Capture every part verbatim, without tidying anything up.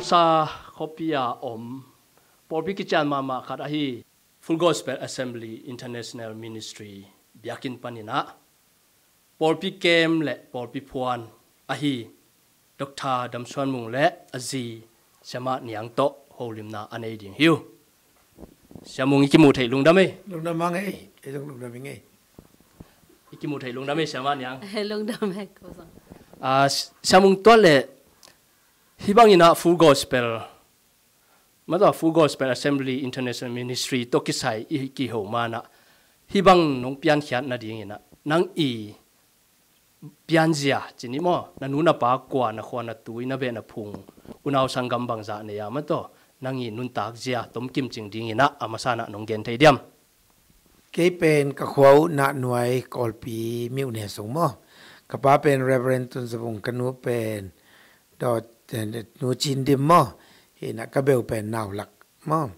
Sa khuapi a om pawlpi kician mahmah khat ahi Full Gospel Assembly International Ministry biakinn panin ah pawlpi kem le pawlpi phuan ahi Doctor Dam Suan Mung le a zi Siamah Niang tawh holimna a nei ding hi uh. Sia Mung, i kimuh theih lungdam ei. Lungdam mang ei. Ei zong lungdam ing ei. I kimuh theih lungdam ei, Siamah Niang. Lungdam ei, ko zong. Ah, Sia Mung, tua le hih bangin ah Full Gospel, mah tawh Full Gospel Assembly International Ministry tawh kisai i kiho manah hih bang nong piankhiat nadingin ah nang i pianzia cin i maw, na nu na pa kua, na khua na tui, na beh na phung, unau sanggam bangzah nei a, mah tawh nang i nuntakzia tomkim cing dingin ah a masa in ah nong gen thei diam? Kei pen ka khua uh Nahnuai Kawlpi Myone sung maw. Ka pa pen Reverend Tun Za Vung, ka nu pen Daw, nu Cin Dim maw. Hi in ah ka beu pen Nau Lak maw.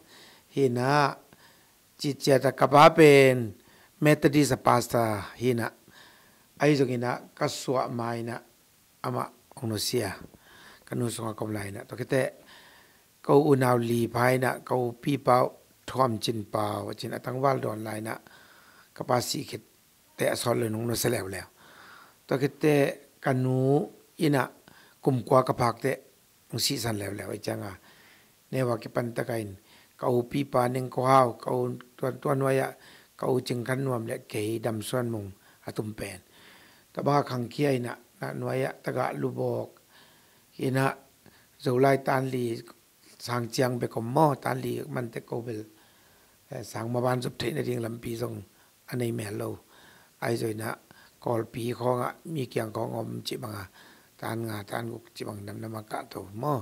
Hi in ah ciciat ah ka pa pen Methodist a pastor hi in ah, ahi zongin ah ka suah ma in ah amah hong nusia. Ka nu sungah ka om lai in ah, tua khit teh ka u unau li pha in ah, ka u pipa uh Thuam Cin Pau, a cin a tangval dawn lai in ah ka pa sih khit teh a sawt lo in hong nusia leuleu. Tua khit teh ka nu in ah kum kua ka phak teh hong sihsan leuleu. Ahi ciangin neu a kipan tagah in ka u pipa Neng Ko Hau, ka u tuan, tuan nuai ah ka u Cing Khan Nuam le kei Dam Suan Mung a tum pen, tua bang a khangkhia in ah Nahnuai ah tagah lubawk in ah Zolai tan li sang ciang bek om maw, tan li man teh ko bel, eh, sang maban zop theih nading lampi zong a nei mel lo. Ahi zongin ah Kawlpi khawng ah mi kiang khawng om cih bang a, tan nga tan guk cih bang namnam a kahto maw.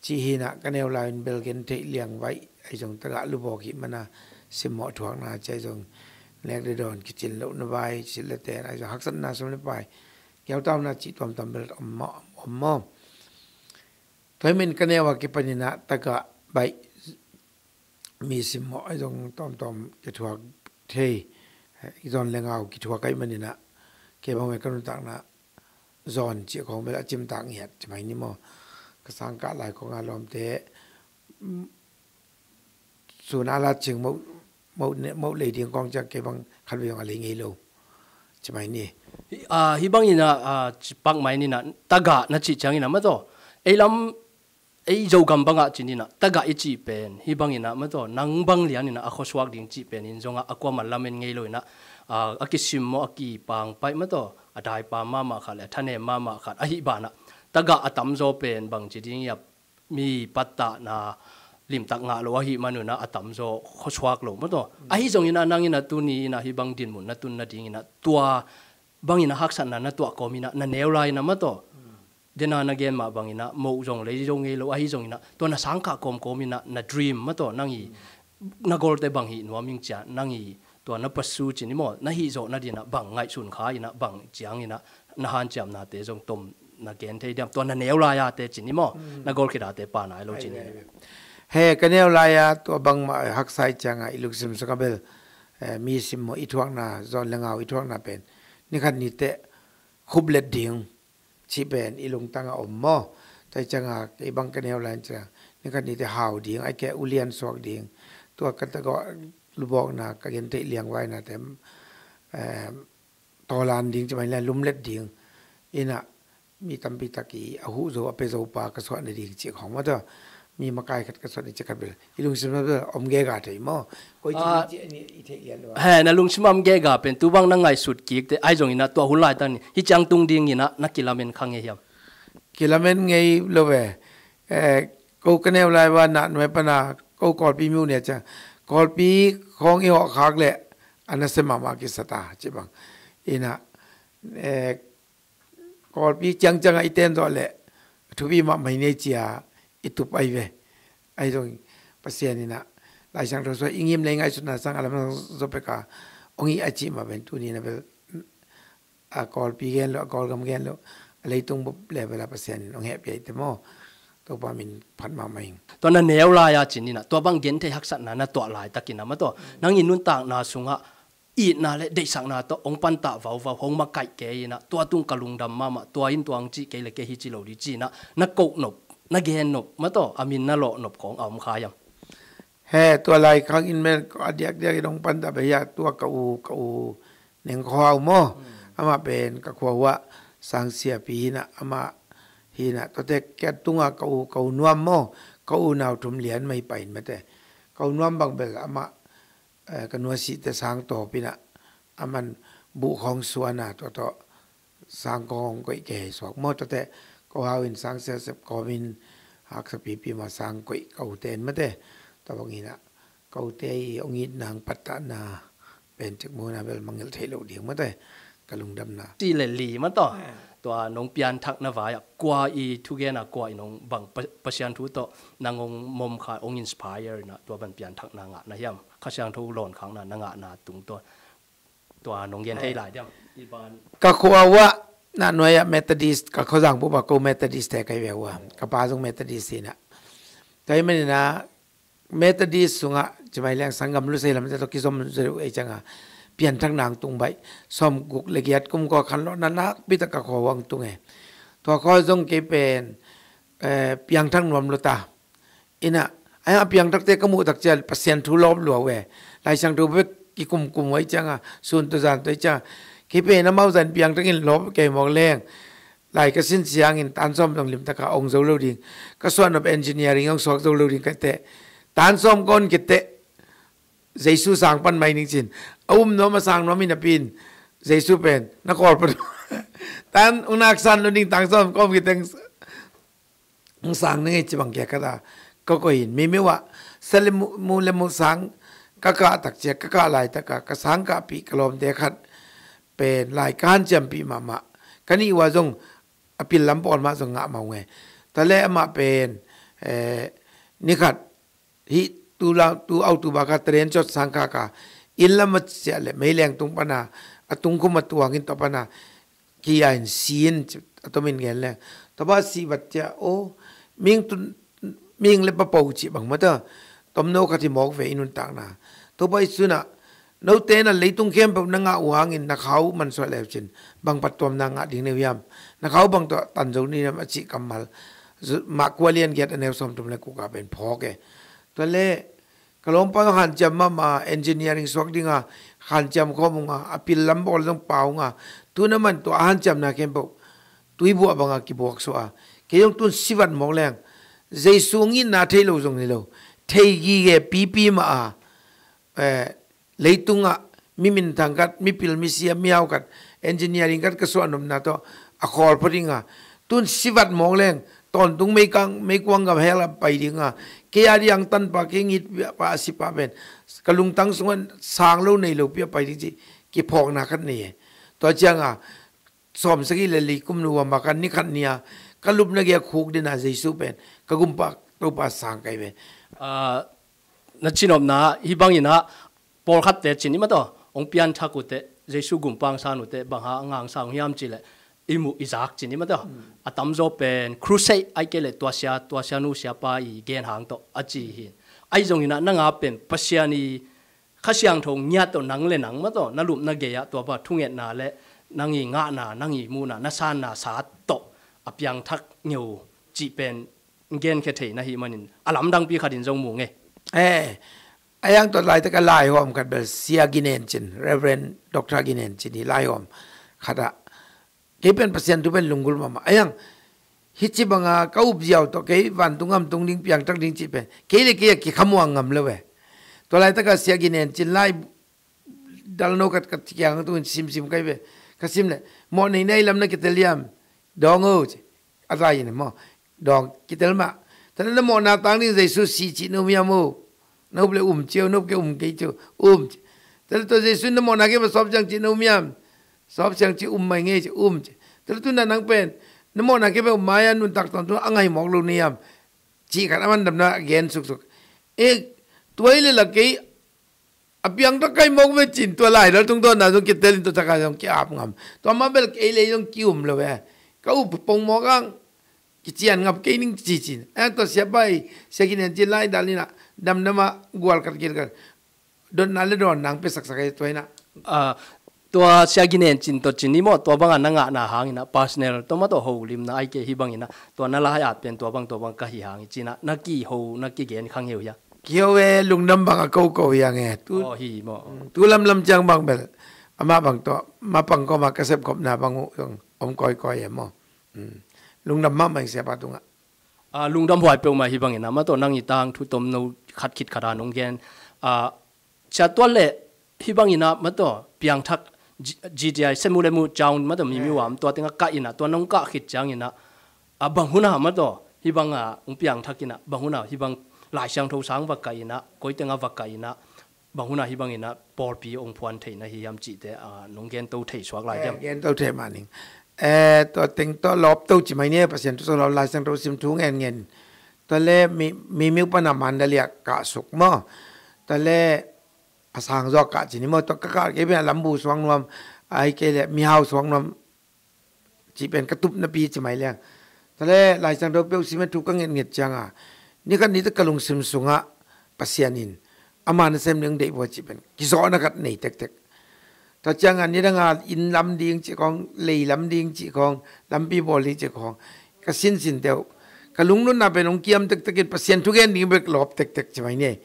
Cih hi in ah ka neu lai-in bel gen theih liangvaih, ahi zong tagah lubawk hih man a simmawh thuakna ci, ahi zong nek le dawn kicin lohna vai, silh le ten, ahi zong haksatna sum le pai, giautauna cih tuamtuam bel om maw, om maw. Tua hi man ka neu a kipan in ah tagah baih, mi simmawh ahi zong tuamtuam kithuak thei, i zawn le ngau kithuak ahih manin ah kei bang mah ka nuntakna zawn cih khawng bel a cimtak ngiat ci mai ni maw. Ka sangkah lai khawng a lawmte, mm, sun a lat cing moh, moh ne-, moh lei ding khawng ciang kei bang khat vei zong a lei ngei lo ci mai ni. Hi, ah, hih bangin ah, ah, ci pak mai ni in ah, tagah na cih ciangin ah mah tawh, ei lam, ei Zogam bangah cin in ah tagah i cih pen hih bangin ah mah tawh, nang bang lian in ah a khuasuak ding cih pen in zongah a kuamah lamen ngei lo in ah, ah, a kisimmawh, a kipangpaih mah tawh, a daipam mahmah khat le a thanem mahmah khat ahih banah tagah a tamzaw pen bangci ding hiam, mi pattahna limtak ngah lo ahih manun ah a tamzaw khuasuak lo mah tawh. Ahi zongin ah nang in ah tuni in ah hih bang dinmun na tun nadingin ah tua bangin ah haksatna na tuah kawmin ah na neu lai in ah mah tawh, dena na gen mah bangin ah moh zong lei zo ngei lo, ahi zongin ah tua na sangkah kawmkawmin ah na dream mah tawh, nang i na golte bang hih nuam ing cia, nang i tua na pursue cin i maw, na hih zawh nadingin ah bang ngaihsun kha in ah, bang ciangin ah na hanciamnate zong tom na gen thei diam, tua na neu lai-ate cin i maw, na goal khit a te pa nai lo cin i. He, ka neu lai-a tua bangmah haksa i ciangah i lungsim sungah bel, eh, mi simmawh i thuakna, zawn le ngau i thuakna pen ni khat ni teh khuplet ding cih pen i lungtang a om maw. Tua hi ciangah kei bang ka neu lai-in ciang ni khat ni teh hau ding, ahih keh ulian suak ding, tua ka tagah lubawkna, ka gentheih liangvaina te, eh, tawlan ding ci mai ni, lumlet ding in ah mi tampi tak i a huh zo, a pia zo pa ka suah nading cih khawng mah tawh, mi makai khat ka suah ni cih khat bel i lungsim ah bel om gega thei maw. Koi ci, ah, ci, ni i theih lian lo. He, na lungsim ah om gega pen tu bang na ngaihsut kik teh, ahi zongin ah tua hun laitak ni hih ciang tung dingin ah na kilamen kha ngei hiam? Kilamen ngei lo ve. Eh, ko ka neu lai-a Nahnuai pana ko Kawlpi mi uh nia ciang, Kawlpi khawng i hawh khak leh a nasia mahmah kisa ta ci bang in ah, eh, Kawlpi ciangciangah i ten zawh leh thupi mahmah hi ni ci-a i tup ahi ve. Ahi zong Pasian in ah Lai Siangtho sungah i ngim le i ngaihsutna sang a lamsang zaw pek a hong hih a cih mah pen tuni in ah bel a Kawlpi gen lo, a Kawlgam gen lo, a leitung bup level ah Pasian in hong hehpih ahih teh maw, Topa min phat mahmah ing. Tua na neu lai-a cin in ah tua bang genthei haksatna na tuah laitakin ah mah tawh, nang i nuntakna sungah itna le deihsakna tawh hong pantah vauvau, hong makaih kei in ah, tua tung ka lungdam mahmah, tua in tua hong cih kei le kei hi ci lo ding ci in ah na kohnop na gen nop mataw, a min na lawh nop khawng a om kha hiam? He, tua lai khang in men a diakdiak in hong pan ta beh hia, tua ka u, ka u Neng Khua Hau maw? Amah pen ka khua uh ah sangsiapi hi na, amah hi na, tuate ka tunga ka u, ka u Nuam maw? Ka u nau thum lian mah hi pai in mate. Ka u Nuam bang bel amah, eh, ka nuasite sang tawp hi na, aman buh khawng suan a, tua tawh sang kong koih kei suak maw? Tuate ko hau in sang siasep kawmin haksa pipi mah sang koih ka ute in mate. Tua bang hi na, ka ute i hong it nang pattahna pen cik mawhna bel mangngilh thei lo ding mate. Ka lungdamna. Ci le li mataw. Tua nong pianthakna vai-ah kua i thugen a, kua i nong bang pa-, Pasian thu tawh nang hong mawm kha, hong inspire na, tua bang pianthakna ngah na hiam? Kha Siangtho lawnkhakna na ngahna tungtawn tua nong gen thei lai diam? I ban. Ka khua uh ah, na nuai ah Methodist, ka khuazang bup ah ko Methodist te kai ve uh ah. Ka pa zong Methodist hi na. Tua hi manin ah Methodist sungah, ci mai leng sanggam lusei lamte tawh kizom zeu ei ciangah, pianthakna hong tung baih. Sawmguk le giat kum kua khanlawhna nakpi tak ka khua uh ah hong tung e. Tua khua zong kei pen, eh, piangthak nuam lo ta. Inah, a piangthakte ka muh tak ciang Pasian thu lawp lua uh e. Lai Siangtho bek kikumkum uh ei ciangah, sun tawh zan tawh ei ciangah, kei pen amau zan piangthak in lawp kei mawk leng, lai ka sin siangin tan sawm zong limtaka ong zo lo ding, ka suah nop engineering ong suak zo lo ding ka teh, tan sawm ka on ka teh, Jesu sang pan mai ning cin. A um nuam a sang nuam in a pin, Jesu pen na kawl pan tan ung nak san lo ding, tan sawm ka om ka teh ung sang ning ei ci bang kia ka ta. Ka koih in mi mi uh ah sa le mu, mu le mu sang ka kah tak ciang, ka kah laitaka ka sang kahpih ka lawmte khat pen lai ka hanciampih mahmah. Ka nih uh ah zong a pil lam pawl mah zong ngah mah ung e. Tua le amah pen, eh, ni khat hih tu la, tu October kha train cawt sang kha ka inn lam a ciah le meileng tung pana a tungkhum a tuangin tua pana kia in si in a tomin gen le. Tua pa si vat ciah, aw, ming tun, ming le papo cih bang mata tomno khat hi mawk ve i nuntakna. Tua pa i sunah, note na leitung khempeuh na ngah uh hangin na khau mansuah leu cin bang pattuamna ngah ding na uh hiam? Na khau bang tawh tan zo ni hiam a cih kammal mah kua lian giat a neu sawmthum le kua ka pen phawk e. Tua le ka lawmpa hanciam mahmah, engineering suak dinga hanciam khawm unga, a pil lam bawl zong pau unga, tuna man tua a hanciamna khempeuh tuibuah banga kibuak suah a, kei zong tun sivat mawk leng Jesu ngitna thei lo zong ni lo, thei gige pipi mah a, eh, leitungah mi minthang khat, mi pil mi sia, mi hau khat, engineering khat ka suah nopna tawh a khawl phot dinga, tun sivat mawk leng tawntung meikang, meikuang gam hel a pai dinga, kei a diang tanpa, kei ngitpa a sipa pen ka lungtang sungah sang lo nei lopi a pai ding cih kiphawkna khat nei e. Tua cianga sawmsagih le li kum nuam a ka ni khat ni-a ka lupna gei a khuk dena Jesu pen ka gumpa Topa sang kai ve. Ah, na cinopna hi bangin ah pawlkhatte cin i mataw, hong pianthak uhte, Jesu gumpa hong san uhte bang hang a hong sang uh hiam cih leh i muh i zak cin i mataw. A tamzaw pen crusade ai kei leh tuasia, tuasia nu siapa i gen hang tawh a ci hi. Ai zongin ah nang a pen Pasian i Kha Siangtho ngiat tawh nang le nang mataw na lupna gei-ah tua pa thungetna le nang i ngahna, nang i muhna, na sanna sa tawh a piangthak ngeu cih pen genkhia thei na hih manin a lamdangpi khatin zong mu ngei. Eh, a yang tawh laitak a laihawm khat bel Sia Ginen Cin, Reverend Doctor Ginen Cin hi laihawm khatah kei pen Pasian thu pen lunggulh mahmah. A yang, hih ci banga ka upziau tawh kei vantung gam tung ding piangthak ding cih pen kei le kei a kikhamuang ngam lo ve. Tua laitaka Sia Ginen Cin lai dalno khat ka kiang tungin simsim kai ve. Ka sim le, mawh nei nei lam na kitel hiam? Dawng o ci. A zai in maw, dawng kitel mah. Tana na mawhna tang ding Jesu si cih na um hiam o? Na up le um cio, na up kei um kei cio, um ci. Tana tua Jesu na mawhna kei mah sawp ciang cih na um hiam? Sawp ciang ci um mai ngei ci, um ci. Tana tuna nang pen na mawhna kei mah um mai-a nuntak tawntung a ngai mawk lo na hiam? Cih khat a man damna a gen suksuk. E, tua hi le la kei a piangthak kai mawk ve cin, tua laidal tungtawnna zong kitelin tua taka zong ki-ap ngam. Tua mah bel kei lei zong ki-um lo ve. Ka up pong mawk ang kician ngap kei ning ci cin. A tua siapa i Sia Ginen Cin laidal inah damdama gual khat gil khat dotna le dawn nang pe saksak ei tua inah. Ah, Tua sia ginen cin tawh cin i maw, tua bangah na ngahna hangin ah personal tua mah tawh holimna ai kei hi bangin ah, tua na lai-at pen tua bang tua bang ka hi hang hi ci-in ah na kiho na kigen khang hi uh hia? Kiho e, lungdam bang a koko hi ang e. Tu, aw, hi maw. Tu lamlam ciang bang bel amah bang tawh mapang kawmah ka sepkhopna bang uh zong om kawikawi e maw. Lungdam mahmah ing siapa tungah. A, lungdam huai peuhmah hi bangin ah mah tawh nang i tangthu tomno khat khit khat a nong gen. A, sia tua leh hi bangin ah mah tawh piangthak G-, GTI Semu Lemu Chau mah tawh Mimiu a om, tua tengah kah in ah, tua nong kah khit ciangin ah, a, bang hun ah mah tawh hi bangah hong piangthak in ah, bang hun ah hi bang Lai Siangtho sang va kah in ah, koi tengah va kah in ah, bang hun ah hi bangin ah pawlpi hong phuan theihna hi hiam cihte, a, nong gento thei suak lai diam? Gento thei mah ning. E, tua teng tawh lawpto ci mai ni e, Pasian thu sawlawp, Lai Siangtho sim, thu ngenngen. Tua leh Mi, Mimiu pan a Mandalay ah kah suk maw. Tua leh a sang zaw kah ci ni maw, tua ka kah kei pen a Lambu suang nuam, ahih kei leh Mihau suang nuam cih pen ka tupnapi ci mai leng. Tua leh Lai Siangtho peuh sim a thu ka ngetnget ciangah, ni khat ni teh ka lungsim sungah Pasian in ama nasem ding deih vua cih pen kizawhna khat nei tektek. Tua ciangah nidangah inn lam ding cih khawng, lei lam ding cih khawng, lampi bawl ding cih khawng ka sinsin teuh. Ka lungnunna pen hong kiam tektek in Pasian thugen ding bek lawp tektek ci mai ni.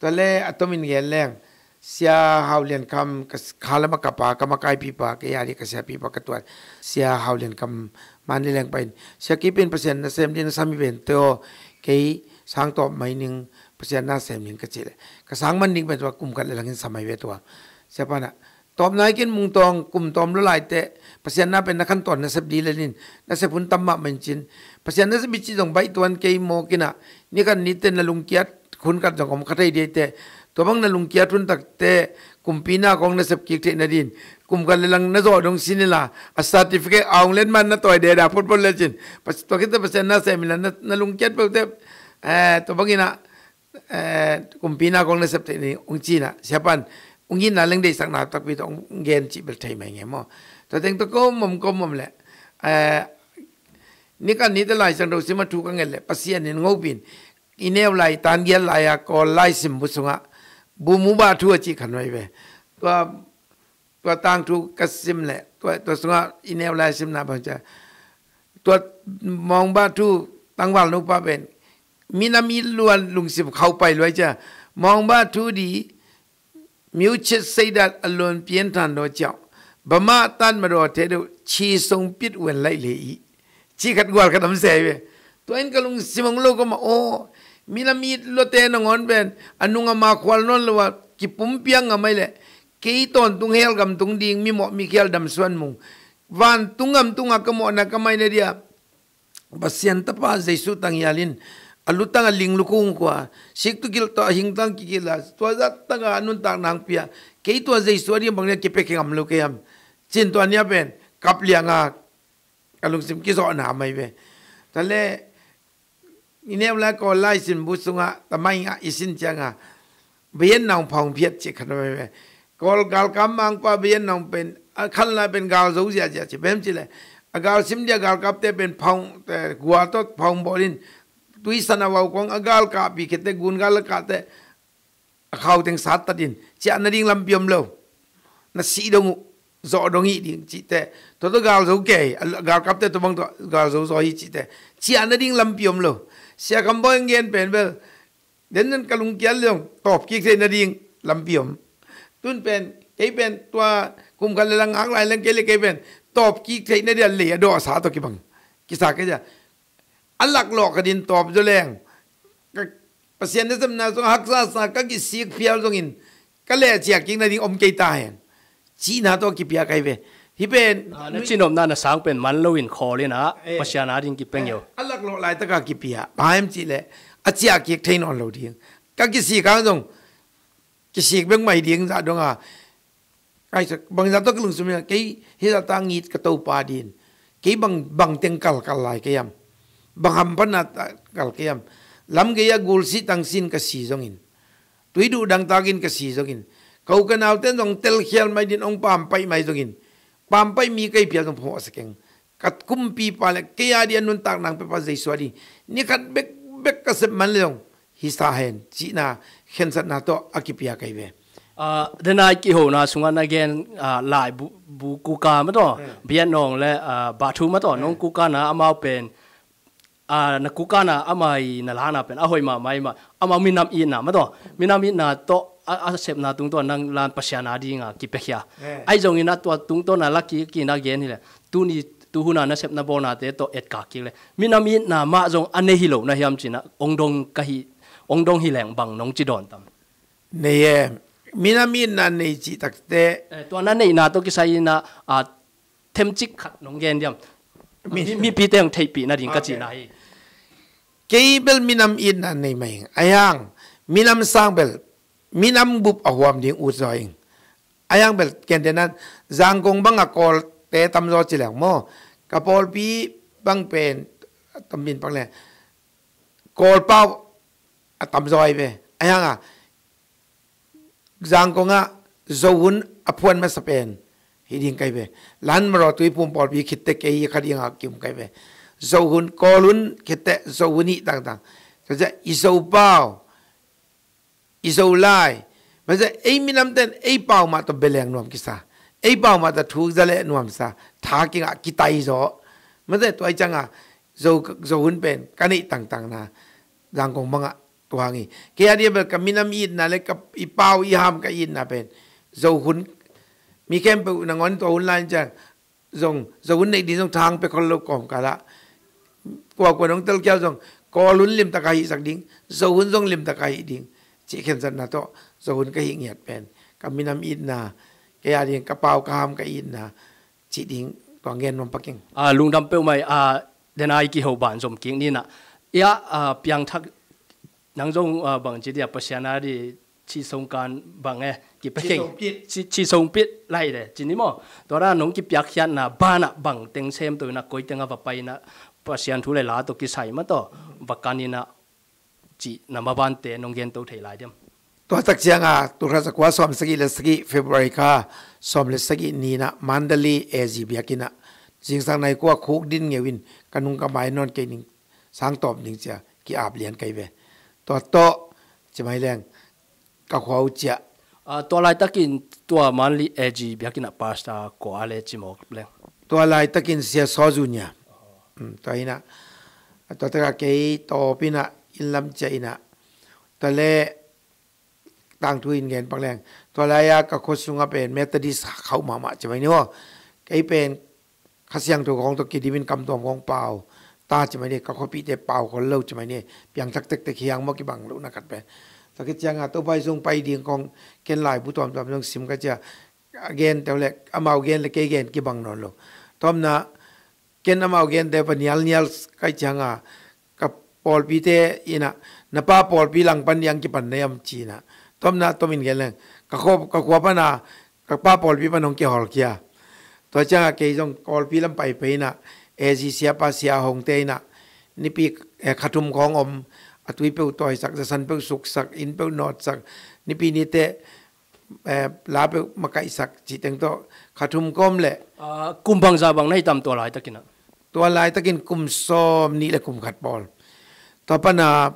Tua leh a tomin gen leng, Sia Hau Lian Kham, ka s-, kha lam a ka pa, ka makaipipa, kei a ding ka siapipa ka tuat Sia Hau Lian Kham, Mandalay leng pai in, sia, kei pen Pasian nasem ding na sam hi ven teh aw, kei sang tawp mai ning, Pasian nasem ning ka cih leh, ka sang man ding pen tua kum khat le lang in sa mai ve tua. Siapa in ah, tawpna hi kei in Mungtawng, kum tawm lua lai teh Pasian na pen na khantawn nasep ding lel in, nasep hun tam mahmah in cin. Pasian nasep hi cih zong baih tuan kei mawk in ah, ni khat ni teh na lungkiat hun khat zong om kha thei ding hi teh, tua bang na lungkiat hun tak teh kumpi na khawng nasep kik theih nading, kum khat le lang na zawh dong sin inla, a certificate a hong let man na tawi deda photphot le cin. Pas-, tua khit teh Pasian nasem inla, na, na lungkiat peuh teh, eh, tua bangin ah, eh, kumpi na khawng nasep theih ni hong ci in ah, siapa in hong itna leng deihsakna takpi tawh hong gen cih bel thei mai ing e maw. Tua teng tawh kawm om kawm om leh, eh, ni khat ni teh Lai Siangtho sim a thu ka nget leh Pasian in hong hopih in, i neu lai, tan giat lai a Kawl laisim bu sungah Bu Mu Bah Thu a cih khat om hi ve. Tua, tua tangthu ka sim leh, tua, tua sungah i neu lai simna bang ci a, tua Maung Bah Thu tangval nupa pen minam it lua, lungsim khau pai lua hi ci a, Maung Bah Thu di မျိုးချစ်စိတ်ဓာတ် အလွန်ပြင်းထန်သောကြောင့် ဗမာ့တပ်မတော်ထဲသို့ ခြေစုပ်ပစ်ဝင်လိုက်လေ၏. Cih khat gual khat om se hi ve. Tua in ka lungsim hong lo kawm a, aw, minam it luate nangawn pen a nung a ma khual nawn lo a kipumpiak ngam ahih leh, kei tawntung hell gam tung ding, mimawh mikhial damsuan mung, vantung gam tungah ka mawhna ka maina dia Pasian Tapa Jesu tang hial in, a lutang a ling lukhung khua, sik tu kilh tawh a hing tang kikilh a, tua zah taka a nuntakna hong pia, kei tua Jesu a ding bang dia kipia kingam lo kei hiam? Cin tua ni a pen kap liang a, ka lungsim kizawhna om hi ve. Tua leh i neu lai Kawl laisim bu sungah tamai ngah i sin ciangah, Bayan Naung Phaung Phiat cih khat om hi ve. Kawl galkap mangpa Bayan Naung pen, a khan lai pen gal zo ziahziah ci, bang hiam cih leh a galsim dia galkapte pen phaung, eh, gua tawh phaung bawl in, tuisan a vau kawng a gal kahpih khit teh, gun gal a kah teh, a khau teng sattat in, ciah nading lampi om lo. Na sih dong uh, zawh dong hi ding cih teh, tua tawh gal zo kei, a galkapte tua bang tawh gal zo zaw hi cih teh, ciah nading lampi om lo. Sia Kham Bawi hong gen pen bel, den den ka lungkiat leh zong tawp kik theih nading lampi om. Tun pen, kei pen tua kum khat le lang ngak lai leng kei le kei pen tawp kik theih nadia lei a dawhsa tawh kibang kisa kei cia. A laklawh khat in tawp zaw leng, ka, Pasian nasepna sungah haksa sa ka kisik phial zongin ka leh ciah kik nading om kei ta hen. Cihna tawh kipia ka hi ve. Hih pen, ah, na cinopna na sang pen man loin khawl in ah, eh, Pasian ading kipia ngeu. Eh, a laklawh laitaka kipia. Bang hiam cih leh a ciah kik thei nawn lo ding. Ka kisik hang zong kisik bek mai ding zah dong a. Kaisa, bang zah tawh ka lungsim in ah, kei hih zah ta ngit ka Topa ding. Kei bang, bang teng kalkal lai kei hiam? Bang hamphatna ta kal kei hiam? Lam gei ah gulsih tangsin ka si zongin, tui duh dangtakin ka si zongin, ka u ka naute in zong telkhial mai ding, hong pampaih mai zongin, pampaih mi ka hi phial zong phamawh sa keng. Ka kumpipa le kei a ding a nuntakna hong piapa Jesu a ding ni khat bekbek ka sep man le zong hisa hen cihna khensatna tawh a kipia ka hi ve. Denai kihona sungah na gen laibu kuka mataw, biatnawng le bathu mataw, nong kuka na amau pen na kuka na amai na lana pen a hoih mahmah i mah, amau minam itna mataw, minam itna tawh a sepna tungtawn nang lan Pasian a dinga kipiakhia. Ahi zongin a tua tungtawn a la kikina gen hileh tuni tuhuna na sepna bawlnate tawh etkak kik le minam itna mah zong a nei hi lo na hiam cina ong dong ka hi, ong dong hi leng bang nong ci dawn tam? Nei e, minam itna nei cih takte. Tua na neihna tawh kisai ina themcik khat nong gen diam? Mipite hong theihpih nading ka cihna hi. Kei bel minam itna nei mah ing. Ahi hang minam sang bel minam bup a huam ding ut zaw ing. Ahi hang bel kente nan Zangkong bang a Kawlte tamzaw ci leng maw, ka pawlpi bang pen a tam min pak le Kawlpau a tamzaw ai ve. Ahi hang a Zangkong ah Zo hun a phuan masa pen hi ding kai ve. Lan Maraw Tuiphum pawlpi khitte kei kha ding a kim kai ve. Zo hun, Kawl hun khitte Zo hun hi tangtang. Tua ciah i Zo pau, i Zo lai, masa ei minamten ei pau mah tawh beleng nuam kisa, ei pau mah tawh thu zaleh nuamsa, tha kingah kitai zaw. Masa tua i cangah Zo, Zo hun pen ka neih tangtangna Zangkong bangah tua hang hi. Kei a dia bel ka minam itna le ka i pau i ham ka itna pen Zo hun. Mi khempeuh nangawn tua hun lai ciang zong Zo hun neih ding zong thang pe khol lo kawmkalah kuakua nong telkiau zong Kawl hun limtak a hihsak ding, Zo hun zong limtak a hih ding cih khensatna tawh Zo hun ka hih ngiat pen ka minam itna, kei a ding ka pau ka ham ka itna cih ding tua ngen nuam paking. Lungdam peuhmah i, denai kiho ban zom kik ninah ia piangthak nang zong bang ci dia Pasian a di ci songkan bang e kipia keng, ci songpit lai de ci ni maw? Tua dan nong kipiakkhiatna banah bang teng semto inah koi tengah va pai inah Pasian thu le la tawh kisai mah tawh va kan inah cih na mavante nong gento thei lai diam? Tua tak cianga tulkhat zakua sawm sagih le sagih February kha sawm le sagih ninah Mandalay A G biakinnah zingsang nai kua khuk din ngeu in ka nung ka mai nawn kei ning sang tawp ning cia ki-ap lian kai ve. Tua tawh cimai leng ka khua uh ciah. Tua laitakin tua Mandalay A G biakinnah pastor kua le cimawk leng? Tua laitakin Sia Saw Junior. Tua inah tua taka kei tawpinah innlam ciah inah tua le tangthu in gen pak leng tua lai-a ka khua sungah pen Methodist khauh mahmah cimai ni aw. Kei pen Kha Siangtho khawng tawh kidimin kamtuam khawng pau ta cimai ni, ka khuapihte pau khol lo cimai ni, piangthak tektek hiang maw kibang lohna khat pen. Tua khit cianga Topa i sung pai ding khawng ken laibu tuamtuam zong sim ka cia, a gen teuh le amau gen le kei gen kibang nawn lo. Tawmna ken amau gente va nialnial kai cianga ka pawlpite inah na pa pawlpi langpan diang kipan na iam cinah tawmna tawmin gen leng ka khua pana ka pa pawlpi pan hong kihawlkhia. Tua cianga kei zong kawlpi lam paipai inah A G siapa sia hongte inah nipi khathum khawng om, a tui peuh tawisak, zasan peuh suksak, inn peuh nawtsak, nipi nite la peuh makaihsak cih teng tawh khathum kawm le. Kum bangza bang na hi tam tua laitakinah? Tua laitakin kum sawm nih le kum khat pawl. Tua pana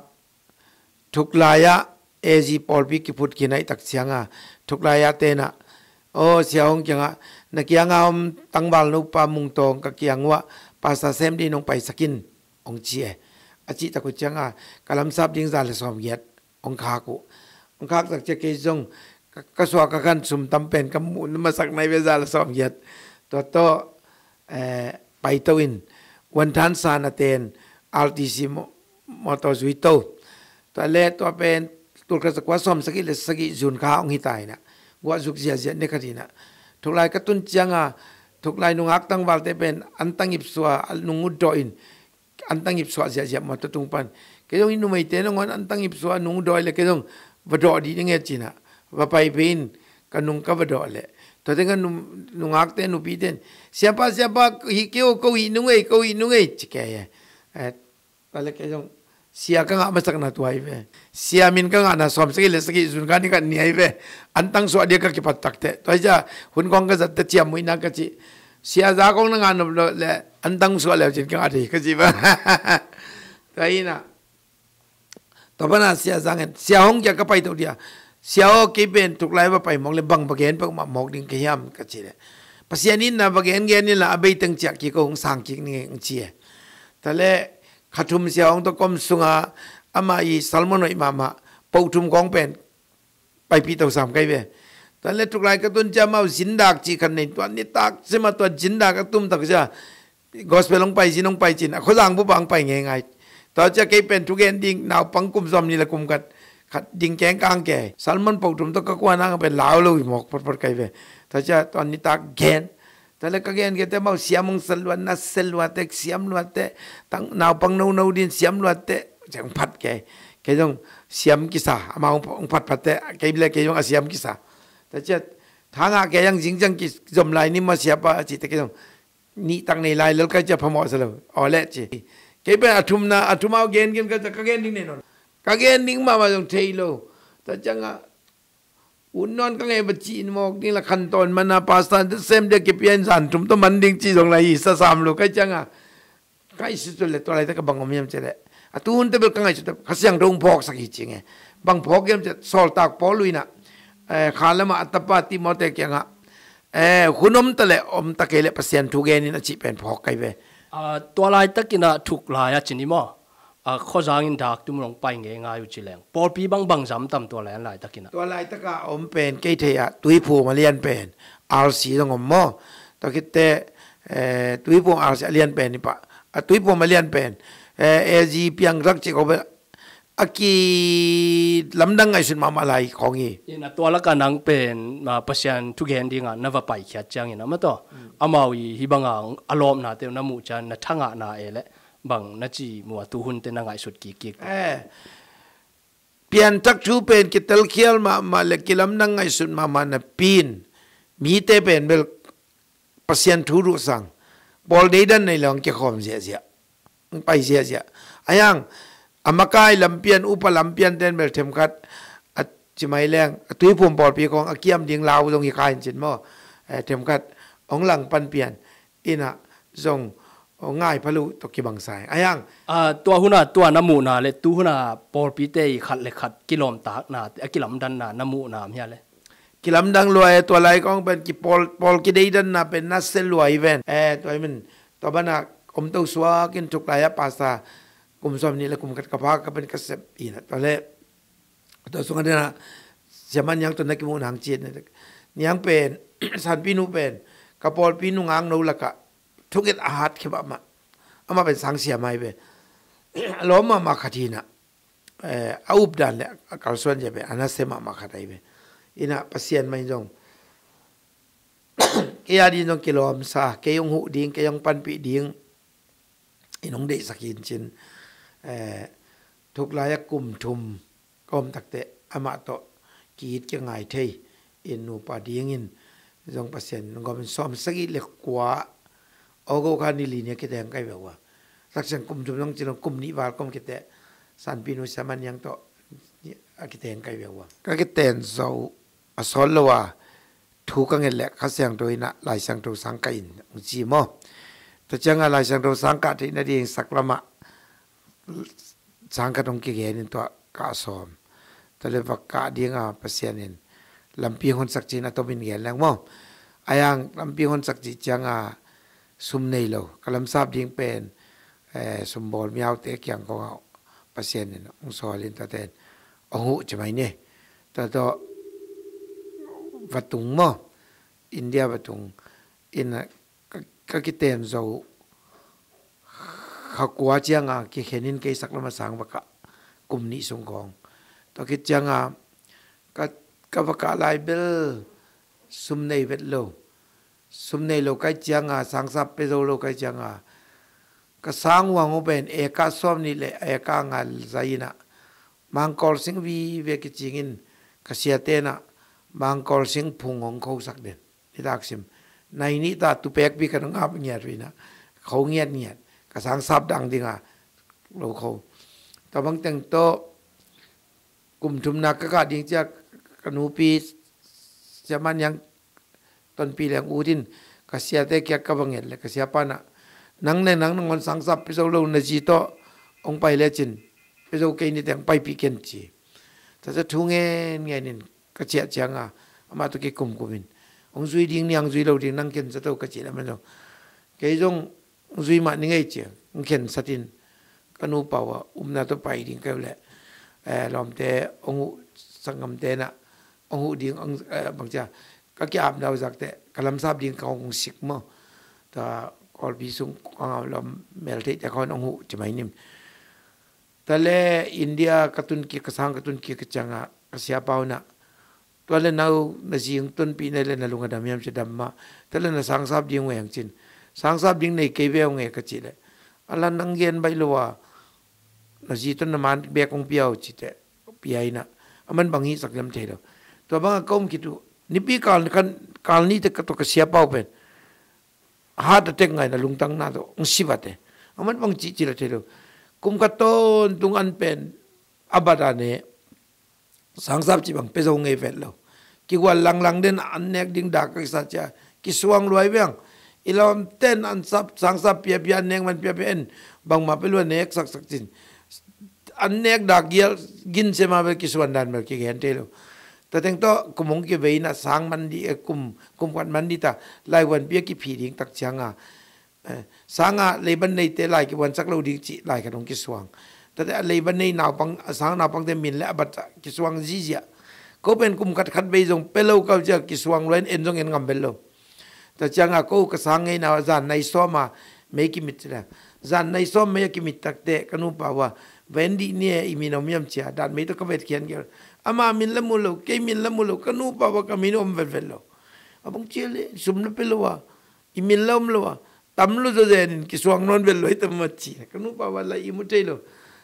thuklai-ah A G pawlpi kiphut khin aih tak cianga thuklai-ah tenah aw sia hong kiangah na kianga om tangval nupa Mungtawng ka kiang uah pasta sem ding nong paisakin hong ci e. A cih tak uh cianga ka lamsap ding za le sawm giat hong khak uh. Hong khaksak cia kei zong ka suah ka khan sum tam pen ka muh na masak nai ve za le sawm giat. Tua tawh paito in Wanthan San a ten R T C mawtaw zui to. Tua le tua pen tulkhat zakua sawm sagih le sagih June kha hong hita inah guah zuk ziahziah ne khat inah thuklai ka tun cianga thuklai nungak tangvalte pen antang ipsuah nung utdawh in antang ipsuah ziahziah mawtaw tung pan kei zong i numeite nangawn antang ipsuah nung dawi le kei zong va dawh dih ding e cinah va pai pe in ka nung ka va dawh leh tua tengah nungakte nupite in siapa siapa hih kei aw ko hih nung ei ko hih nung ei ci kei e. Tua le kei zong sia ka ngah masakna tua hi ve. Sia min ka ngahna sawm sagih le sagih June kha ni khat ni ahi ve. Antang suah dia ka kipat takteh tua hi cia hun khawng ka zatte ciam muihna ka cih sia za khawng na ngah nop loh le antang suah leu cin ka ngah thei ka cih ba. Tua hi inah tua pana sia za ngen sia hong kia ka paito dia "Sia aw, kei pen thuklai va pai mawk le bang va gen peuhmah mawk ding ka hiam?" ka ci le, "Pasian in na va gen gen inla, a bei teng ciah kik o, hong sang kik ning ei," hong ci e. Tale kha thum sia hong tawh ka om sunga, amah i sermon hoih mahmah, po thum kong pen paipih to sam kai ve. Tale thuklai ka tun ciah amau zindak cih khat nei, tua nitak sia mah tua zindak a tum tak ciah gospel hong pai, zin hong pai cin, a khuazang bup ah hong pai ngeingai. Tua ciah kei pen thugen ding, naupang kum sawmnih le kum khat, khat ding kengkang kei. Sermon po thum tawh ka kuan hang pen lau lo i mawk photphot kai ve. Tua ciah tua nitak gen. Tale ka gen kei teh amau siam hong sa luat, na sia luat teh, siam luat teh, tang naupang nono din siam luat teh, ciang phat kei. Kei zong siam kisa, amau hong phat phat teh, kei le kei zong a siam kisa. Tua ciah thangah kei hang zing ciang kizom lai ni maw siapa a cih teh kei zong nih tak nei lai lel kai ciah phamawh sa lo. Aw leh ci. Kei pen a thumna, a thum au gen gen kai ciah ka gen ding nei nawn. Ka gen ding mahmah zong thei lo. Tua ciangah ut nawn ka ngei va cih mawk ding la khantawn mana pastor te sem dia kipia in zan thum tawh man ding cih zong la hi sa sam lo kai ciangah. Ka ngaihsut le tua laitak a bang om hiam cih leh, a tuhun teh bel ka ngaihsut teh Kha Siangtho hong phawksak hi ci nge. Bang phawk hiam cih leh Sawltak Paul uh inah, eh, kha lamah a tapa Timote kiangah, eh, hun om ta leh om ta kei leh Pasian thu gen in a cih pen phawk kai ve. Ah, tua laitakin ah thuklai a ci ni maw? Ah, khuazang in dak tum hong pai ngeingai uh ci leng pawlpi bangbang zam tam tua lai laitakin ah? Tua laitak a om pen kei thei ah Tuiphum a lian pen, R C zong om maw? Tua khit teh, eh, Tuiphum R C a lian pen i pah, a Tuiphum a lian pen, eh, A Z Piangthak cih khawng pen a kilamdang ngaihsut mahmah lai khawng hi. Ina tua lakah nang pen, ah, Pasian thugen dingah na va paikhiat ciangin amah tawh, mm, amau i hih banga a lawpnate uh na muh ciang na thangahna e leh bang na ci mu a, tuhun teh na ngaihsut kikkik? Eh, pianthak thu pen kitelkhial mahmah le kilamdang ngaihsut mahmah napi in mite pen bel Pasian thu duhsang, pawl deidan nei lo hong kikhawm ziahziah, hong pai ziahziah. Ahi hang a makai lampian, upa lampian ten bel themkhat a ci mai leng a Tuiphum pawlpi khawng a kiam ding lau zong hi kha in cin maw? Eh, themkhat hong langpan pian inah zong ngai pha lo tawh kibang sa ing. Ahi hang, ah, tua huna tua na muhna le tu huna pawlpite i khat le khat kilawmtakna, a kilamdanna na muhna om hia le? Kilamdang lua e, tua lai kong pen kipawl, pawl kideidanna pen na sia lua hi ven. Eh, tua hi men, tua bana om to suak in thuklai a pastor kum sawmnih le kum khat ka pha ka pen ka sep inah tua le tua sungah dena Sia Man Niang tawh na kimuh nang ciat na, Niang pen, Sanpi nu pen ka pawlpi nungak no lakah thunget a hat khia mahmah. Amah pen sang sia mai ve. A lawm mahmah khat hi inah, eh, a updan le a kalsuan zia pen a nasia mahmah khat ahi ve. Inah Pasian mah in zong kei a din zong kilawmsa, kei hong huh ding, kei hong panpih ding in hong deihsak hi in cin, eh, thuklai a kum thum ka om takteh amah tawh ki-it kingai thei in nupa dingin zong Pasian in hong gawm in sawm sagih le kua August kha ni li ni a kiteng kai ve uh a. Laksiang kum thum zong ci lo kum nih val ka om khit teh Sanpi nu Sia Man Niang tawh a kiteng kai ve uh a. Ka kiten zo a sawt lo a thu ka nget leh Kha Siangtho inah Lai Siangtho sang kah in hong ci maw? Tua ciangah Lai Siangtho sang kah theih nading sak lamah sang khat hong kigen in tua kah sawm. Tua le va kah dinga Pasian in lampi honsak ci-in a tomin gen leng maw? Ahi hang lampi honsak cih cianga sum nei lo, ka lamsap ding pen, eh, sumbawl miaute kiang kongah Pasian in hong sawl in tuate in hong huh ci mai ni. Tua tawh va tung maw? India va tung in ka, ka kiten zo kha kua cianga kikhen in kei sak lama sang va kah kum nih sung kong. Tua khit cianga ka, ka va kah lai bel sum nei vet lo. Sum nei lo kai cianga, sangsap pia zo lo kai cianga ka sang huang uh pen eka sawm nih le eka nga zai inah Mangkawl sing vive kicingin ka siate inah Mangkawl sing phung hong khosak den. Nitak sim nai nih ta tupekpi ka nung ap ngiat uh inah kho ngiatngiat, ka sangsap dang dinga lo kho. Tua bang teng tawh kum thumna ka kah ding cia ka nupi Sia Man Niang Tonpi leng ut in ka siate kiang ka va nget le ka siapa inah, nang le nang nangawn sangsap pia zo lo na zi tawh hong pai lecin pia zo kei ni teng paipih ken ci. Tua cia thu ngenngen in ka ciah cianga amah tawh kikumkum in, hong zui ding ni, hong zui lo ding, nang khen sa to ka cih lam a zong, kei zong hong zui mah ni ngei cia, hong khen satin ka nupa uh a upna tawh pai ding ka uh leh, eh, lawmte hong uh, sanggamte na hong uh ding, hong, eh, bangcia ka kiapna uh zakte ka lamsap ding ka hong sik maw. Tua Kawlpi sung ka ngau lawm meltheihte khawng hong uh ci mai nim. Tale India ka tun kik, ka sang ka tun kik ka cianga ka siapa uh na, tua le nau na zi hong tonpih na le na lung a dam hiam ci, dam mah. Tale na sangsap ding uh e hong cin, sangsap ding nei kei ve hong e ka cih leh, a la nang gen baih lo a, na zi tawh na man bek hong pia uh cite pia ina, a man bang hihsak lem thei lo. Tua banga ka um khit uh nipi kal, kal nite ka tawh ka siapa uh pen heart attack ngaina lungtang na tawh hong si vat e. A man bang cih cih la thei lo. Kum khat tawntung an pen a bat a ne, sangsap cih bang pia zo ngei vet lo. Kigual langlang den, an nek ding dak ka kisa cia kisuang luai veng. I lawmten an sap, sangsap piapia, an nek man piapia en, bangmah pia lua nek saksak cin. An nek dak gial gin sema bel kisuan dan bel kigen thei lo. Tua teng tawh kum hong kivei na sang man di, eh, kum, kum khat man di ta, laivuanpi a kiphih ding tak cianga, eh, sanga leiban neite lai kivuansak lo ding cih lai khat hong kisuang. Tate a leiban nei naupang, a sang naupangte min le a bat kisuang zizia. Ko pen kum khat khat vei zong pia lo kau cia kisuang luai, en zong en ngam bel lo. Tua cianga ko ka sang ngeina uh a zan nai sawma mei kimit cila, zan nai sawm mei a kimit takte ka nupa uh a, va en dih ni e, i min om hiam cia, dan mei tawh ka vetkhian gel. Ama min la mu lo, kei min la mu lo, ka nupa uh a ka min om vetvet lo. A bang cia le sum la pia lo a, i min la om lo a, tam lo zaw zenin kisuang nawn vet lo hi tam mat ci. Ka nupa uh a la i mu thei lo.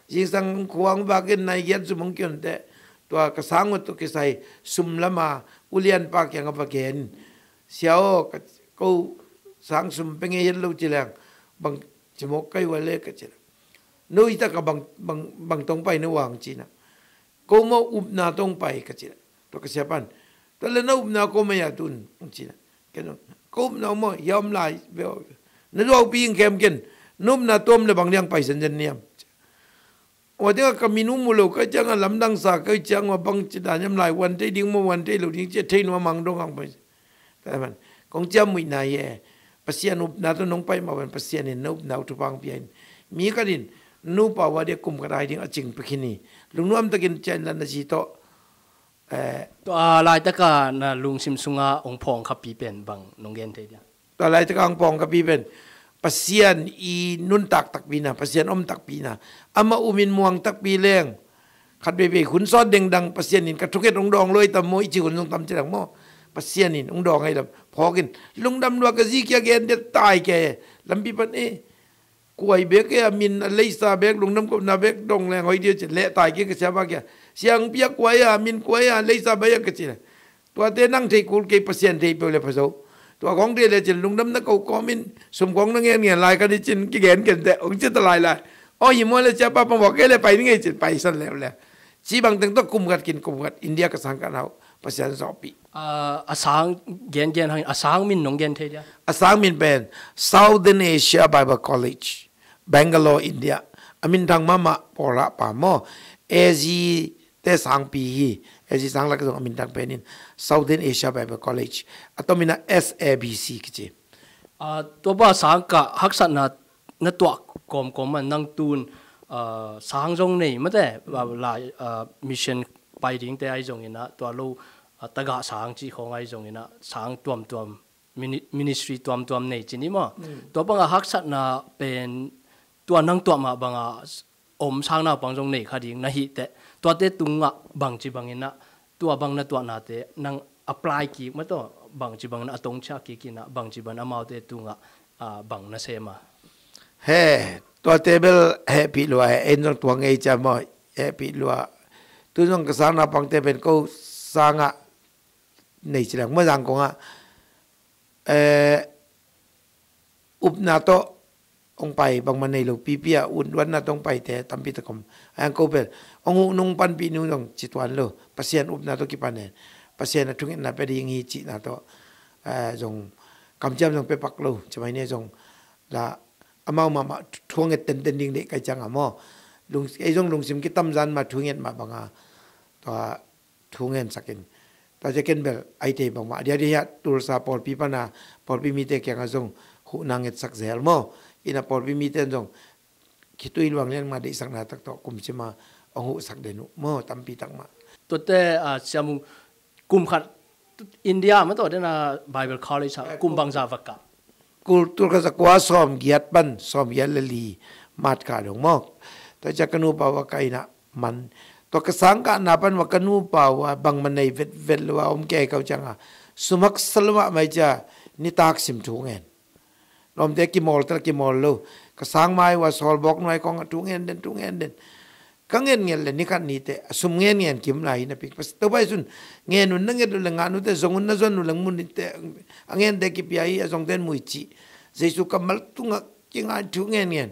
Zingsang khuang vakin nai giat sum hong kionte, tua ka sang uh tawh kisai sum lama ulianpa kianga va gen. Sia aw, ka, ko sang sum pia ngei het lo ci leng, bang ci mawk kai uh a le ka ci leng. No hi taka bang, bang, bang tawh hong pai na uh a hong ci na. Ko maw upna tawh hong pai ka ci leng. Tua ka siapan, tua le na upna ko mah hia tun hong ci na. Ken zong ka upna uh maw hia om lai ve aw. Na zuaupi hing khem ken, na upna tuam le bang liang pai zenzen niam. Ua dingah ka min uh mu lo ka ciangah lamdang sa ka ciangah bang ci dan hiam, lai wan thei ding maw, wan thei lo ding ci a thei nuam hang dong hang pai. Kong ciam muihna hi e. Pasian upna tawh nong pai mah pen Pasian in na upna uh thupha hong pia in. Mi khat in nupa uh a dia kum khat ai ding a cing pia khin hi. Lungnuam takin ciah in la na zi tawh. Eh, tua laitaka na lungsim sunga hong phawng khapi pen bang nong gen thei dia? Tua laitaka hong phawng khapi pen Pasian i nuntak takpi na, Pasian om takpi na, amah umin muang takpi leng. Khat veivei hun sawt dengdang Pasian in ka thunget hong dawng luai tam maw, i ci hun zong tam ci dang maw. Pasian in hong dawng ahi lam phawkin lungdam lua ka zi kia gen dia tai ke lampi pan e. Kuai bek e a min, a leisa bek, lungdam kopna bek dong leng hoih dia ci leh tai kia ka siapa kia. Siangpi a kuai a, min kuai a, leisa bai a ka ci leh. Tuate nang thei kul kei, Pasian thei peuh le phazo. Tua kong thei le cin lungdam na ko kawmin sum kong na ngen ngen lai ka ni cin kigen kente hong ci ta lai lai. Aw hi maw le siapa pang vawk kei le pai ni ngei cin pai san leu le. Ci bang teng tawh kum khat kin kum khat India ka sang ka nau Pasian zawhpih. Ah, a sang gen gen hang, a sang min nong gen thei dia? A sang min pen Southern Asia Bible College, Bangalore, India. A minthang mahmah Paula pa maw. A Z te sangpi hi. A Z sang lak zong a minthang penin Southern Asia Bible College. A tomin a S A B C kici. Ah, tua pa sang ka haksatna na tuah kawmkawm a nang tun, ah, sang zong nei mate, ah, lai, ah, mission pai dingte ai zongin ah, tua lo, ah, tagah sang cih khawng ai zongin ah, sang tuamtuam, mini-, ministry tuamtuam nei cin i maw. Mm. Tua banga haksatna pen tua nang tuah mah banga s-, om sang naupang zong nei kha ding na hih teh, tuate tungah bangci bangin ah, tua bang na tuahnate nang apply kik mah tawh, bangci bangin a tongcia kik in ah, bangci bangin amaute tungah, ah, bang na sem a? He, tuate bel hehpih lua, he, en zong tua ngei cia maw, hehpih lua. Tu zong ka sang naupangte pen ko sangah nei ci leng maw, zang kongah, eh, upna tawh hong pai, bangmah nei lo pipi a, un duanna tawh hong paite tampi tak om. A yang ko pen hong huh nung panpih nung zong ci tuan lo. Pasian upna tawh kipan e. Pasian a thungetna pia ding hi cihna tawh, eh, zong kamciam zong pia pak lo. Ci mai ni zong la amau mahmah thu a nget tenten ding deih kai cianga maw. Lung, ei zong lungsim kitamzan mah thu nget mah banga tua thu ngensakin Tua ciah ken bel a i thei bangmah a diakdiak hiah Tulsa pawlpi pana pawlpi mite kiangah zong huhna ngetsak zel maw? Ina pawlpi mite in zong khitui luang lian mah deihsakna tak tawh kumsima hong huhsak den uh maw, tampi tak mah. Tuate, ah, Sia Mung, kum khat India mah tawh dena Bible College ah kum bangza va kah? Kul tul khat za kua sawm giat pan sawm giat le li mat kah dong maw? Tua ciah ka nupa uh a ka inn ah man. Tua ka sangkahna pan uh a ka nupa uh a bangmah nei vetvet lo a om kei ko ciangah sum haksa lo mahmah ciah nitak sim thu ngen. Lawmte kimawl tel kimawl lo. Ka sang mai uh a sawlbawk nuai kawngah thu ngen den thu ngen den. Ka ngen ngen le nikhat nite a sum ngen ngen kim lai hi napi. Topa Jesu'n ngen un na nget uh le ngah nute zong un na zon uh le mun nite a ngente kipia hi a zongte in mu hi ci. Jesu kammal tungah kingai thu ngen ngen.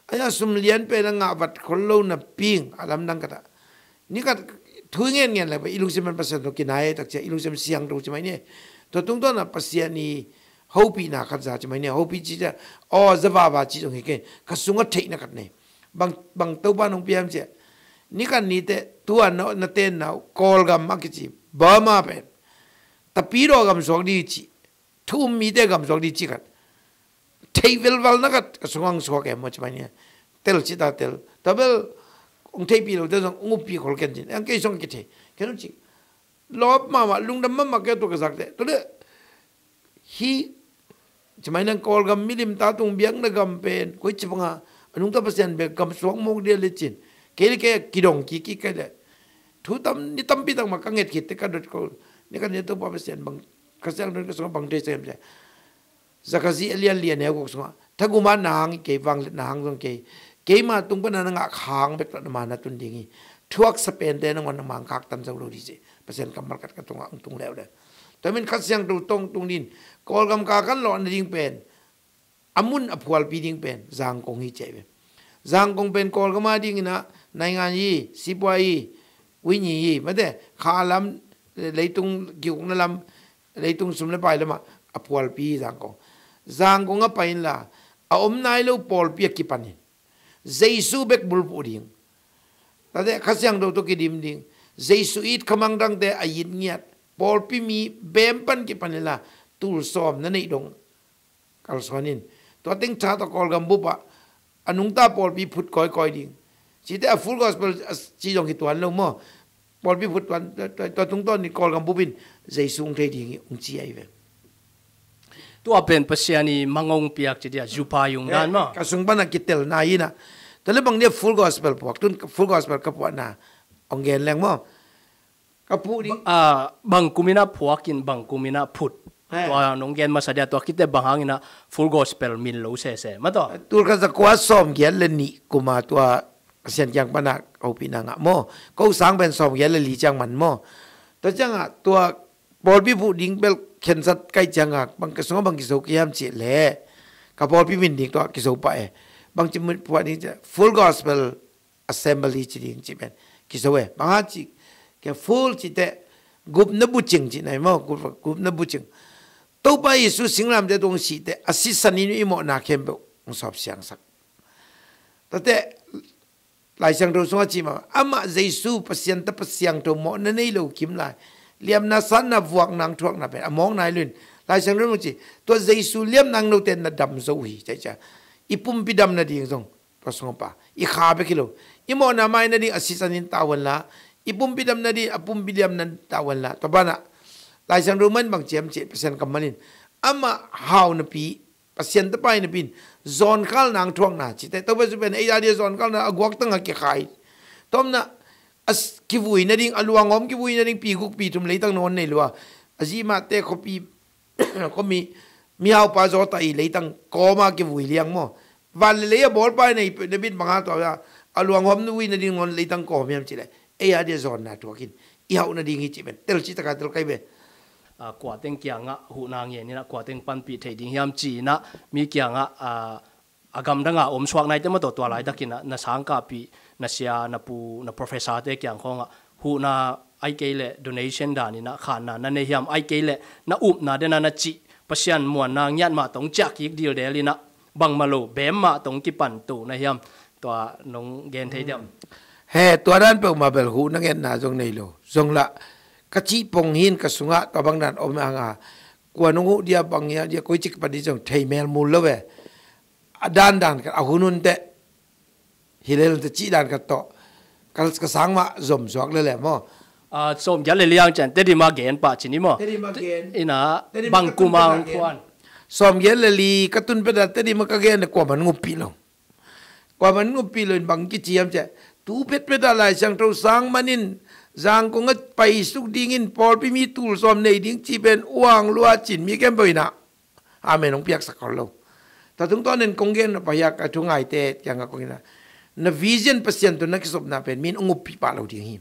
Ahi a sum lian pen a ngah vat khol lo napi a lamdang khat ah nikhat thu ngen ngen le i lungsim pan Pasian tawh kinai tak ciah i lungsim siangtho ci mai ni. Tua tungtawn ah Pasian i hopihna khat za ci mai ni. Hopih ci ciah aw za vava ci zong hi kei, ka sungah theihna khat nei. Bang, bang Topa nong piam ciah nikhat nite tua na, na tenna uh Kawlgam a kici Burma pen Tapidaw gam suak ding ci. Thu um mite gam suak ding ci khat. Theih velvalna khat ka sungah hong suak e maw ci mai ni. Tel ci ta tel. Tua bel hong theihpih lote zong hong uppih khol ken cin. Ang kei sung kithei ken hong ci. Lawp mahmah lungdam mahmah kei tua ka zakte. Tua le hi ci mai nang Kawlgam milim ta tung biakna gam pen koi ci banga a nungta Pasian bek gam suak mawk dia le cin. Kei le kei kidong kik kik kei le thu tam ni tampi tak mah ka nget khit te ka dot ko. Ni ka ni Topa Pasian bang ka siang don ka sung bang thei sem cia. Zakazi a lian lian e guk sungah thaguma nang kei vang le nang zong kei keima tung pana na ngah khang bek na mana tun ding hi. Thuak sa pente na ngon na mang khak tam zo lo di ci. Pasian kammal khat ka tungah ang tung leu le. Tua min Kha Siangtho tong tung din Kawlgam ka kan lawh na ding pen a mun a phualpi ding pen Zangkong hi ci ai ve. Zangkong pen Kawlgam a dingin ah naingan hi, sipuai hi, uini hi mate kha lam, leitung kihukna lam, leitung sum le pai lamah a phualpi hi Zangkong. Zangkong a pai inla a om nai lo pawlpi a kipan in Jesu bek bulphuh ding. Tate Kha Siangtho tawh kidim ding. Jesu it khamangthangte a it ngiat pawlpi mi bem pan kipan inla tul sawm na neih dong kalsuan in tua teng tha tawh Kawlgam bup ah a nungta pawlpi phut kawikawi ding. Cite a Full Gospel a ci zong hi tuan lo maw? Pawlpi phut tuan tua, tua, tua tungtawn in Kawlgam bup in Jesu hong thei ding hi hong ci ahi ve. Tua pen Pasian i mang hong piak ci dia zupa yung dan maw? Ka sung pana kitelna hi na. Tua le bang dia Full Gospel puak tun Full Gospel ka puakna hong gen leng maw? Ka puh ding. Ah, bang kum ina phuak in bang kum ina phut. Tua nong gen masa dia tua kite bang hang ina Full Gospel min lo sese ma tua. Tul khat za kua sawm giat le nih kuma tua Pasian kiang pana hopihna ngah maw? Ko sang pen sawm giat le li ciang man maw? Tua ciangah tua pawlpi phuh ding bel khensat kai ciangah bang ka sungah bang kiso kiam cih le ka pawlpi min ding tua kiso pah e. Bang ci phuah ding ciah Full Gospel Assembly ci ding ci pen kiso e. Bang hang ci ke full ci teh gupna bucing ci nai maw, gupna bucing. Topa Jesu singlamteh tung sih teh a sisan in i mawhna khempeuh hong sawp siangsak. Tate Lai Siangtho sungah ci mah amah Jesu Pasian ta Pasiangtho mawhna nei lo kim lai liamna sanna vuakna thuakna pen a mawk nai luin Lai Siangtho sungah ci tua Jesu liamna note na dam zo uh hi. Caicia i pumpi damna ding zong tua sungah pa i kha bek hi lo. I mawhna mai nading a sisan in tavuan la, i pumpi dam nading a pumpi liamna tavuan la. Tua banah Lai Siangtho man bang ciam cih Pasian kammal in amah hau napi Pasian tapai napi in zawnkhal nang thuakna cite Topa Jesu pen ei a dia zawnkhal na a guak tangah kikhai. Tomna a kivui nading a luanghawm kivui nading pi guk pi thum leitang nawn nei lua a zihmahte khuapi khuami mihaupa zawta i leitang kawma kivui liang maw? Van le lei a bawlpa i nei na bit banga tua a luanghawm na vui nading nawn leitang kawm hiam cileh ei a dia zawnna thuakin i hauh nading hi cih pen tel cih taka tel kai ve. Kuateng kiangah huhna ngen inah kuateng panpih theih ding hiam ci inah mi kiangah a gamdanga om suak naite mawtaw tua laitakinah na sangkahpih na sia na pu na professorte kiang khawngah huhna ai kei leh donation daninah khanna na nei hiam ai kei leh na upna dena na cih Pasian muanna ngiat mah tawh hong ciah kik dildel inah bangmah lo bem mah tawh hong kipan to na hiam? Tua nong gen thei diam? He tua dan peuhmah bel huh na ngetna zong nei lo zong lah ka cih pong hi in ka sungah tua bang dan om hang a, kua nong huh dia, bang hia dia, koi ci kipan ding zong thei mel mul lo ve. A dandan khat, a hun hun teh hi lel teh cih dan khat tawh ka, ka sang mah zom suak lel e maw. Ah, sawmgiat le li hang ciang Tedim a gen pah ci ni maw. Tedim a gen. Ina, Tedim a bang ka tun kum hang phet a gen. Phuan. Sawmgiat le li ka tun phet a Tedim a ka gen, kuaman nguppih lo. Kuaman nguppih lo in bang kici hiam ciah, tu phetphet a Lai Siangtho sang manin Zangkong a paisuk dingin pawlpi mi tul sawm nei ding ci pen uang lua cin mi khempeuh in ah amen hong piaksak khol lo. Tua tungtawnin kong gen nop a hiak a thu ngaite kiangah kong in ah, na vision Pasian tawh na kizopna pen min hong uppih pah lo ding hi.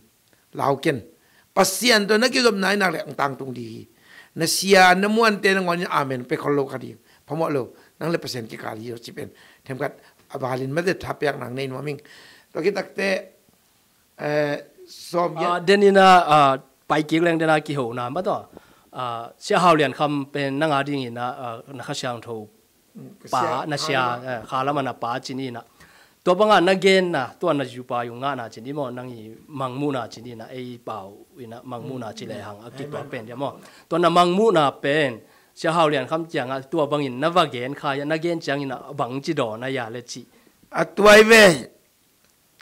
Lau ken. Pasian tawh na kizopna in nak leh hong tangtung ding hi. Na sia na muante nangawn in amen pe khol lo kha ding. Phamawh lo. Nang le Pasian kikal hi lo ci pen themkhat a valin mate thapiak nang nei nuam ing. Tua kitakte, eh, sawm gen. Ah, den in ah, ah, pai kik leng den a kihona mah tawh. Ah, Sia Hau Lian Kham pen nang a dingin ah, ah, na Kha Siangtho pa, na sia, eh, kha lam a na pa ci ni in ah. Tua bangah na genna, tua na ziupa yung ngahna ci ni maw, nang i mangmuhna ci ni in ah, ei pau in ah mangmuhna ci le hang a kituak pen dia maw. Tua na mangmuhna pen, Sia Hau Lian Kham kiangah tua bangin na va gen kha hia, na gen ciangin ah bang ci dawn a hia le cih. A tuai ve.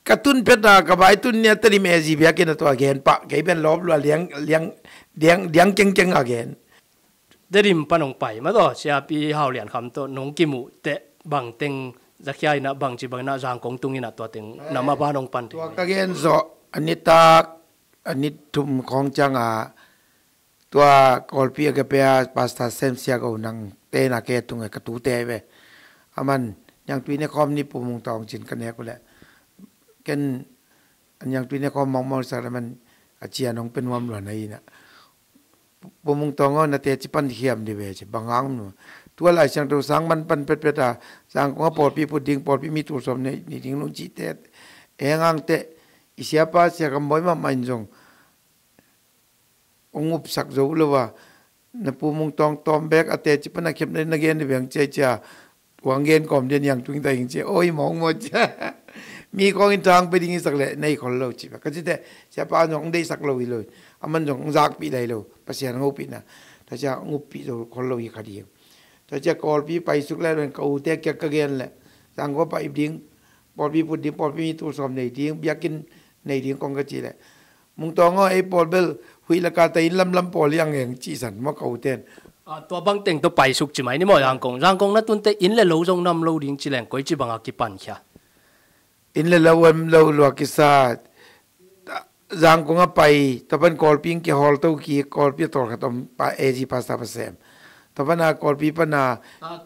Ka tun phet a, ka vai tun ni a Tedim A G biakinn a tua gen pah, kei pen lawp lua liang, liang, liang, liang kengkeng a gen. Tedim pan hong pai mah tawh, Siapi Hau Lian Kham tawh nong kimuh teh bangteng zakhia in ah bangci bang in ah Zangkong tung in ah tua teng na mah ban hong pan teng. Tua ka gen zawh, a nitak, a ni thum khawng ciang a, tua Kawlpi a ka pia Pastor Sem Sia Go nang te na ke tung e ka tute ve. Aman, Niangtui ne khawm ni Pu Mung Tawng cin ka nek uh leh. Ken, Niangtui ne khawm mawngmawng sak le man a cian hong pe nuam lua na hi na. Pu Mung Tawng aw, na teci pan hiam di ve ci, bang hang nu. Tua Lai Siangtho sang man pan petpet a, Zangkong a pawlpi put ding, pawlpi mi tul sawm nei, nei ding nung ci te. E hang hang te, i siapa Sia Kam Bawi mahmah in zong hong upsak zo lo a. Na Pu Mung Tawng tawm bek a teci pan a khiap na, na gen di beng cia cia. Wang gen kawm dia Niangtui ta ing ci, oi mawng maw cia. Mi khawng in thang pe ding i sak leh nei khol lo ci bek. Ka ci teh, siapa zong hong deihsak lo hi lo. Aman zong hong zakpih lai lo. Pasian hong hopihna. Tua cia hong uppih zo khol lo hi kha ding. Tua cia Kawlpi paisuk lai lo in ka ute kiak ka gen leh. Zangkong paip ding. Pawlpi put ding, pawlpi mi tul sawm nei ding, biakinn nei ding kong ka ci leh. Mung Tawng aw, ei pawl bel huih laka ta inn lamlam pawl hi ang eng cihsan maw ka uten. Ah, tua bangteng tawh paisuk ci mai ni maw Zangkong. Zangkong na tunte inn le lo zong nam lo ding ci leng koi ci banga kipan khia. Inn le lo em lo lua kisa. Zangkong a pai, tua pan Kawlpi in kihawl to kik, Kawlpi a tawlkhat om pa, A G Pastor Pasem. Tua pan a Kawlpi pan a. Ah,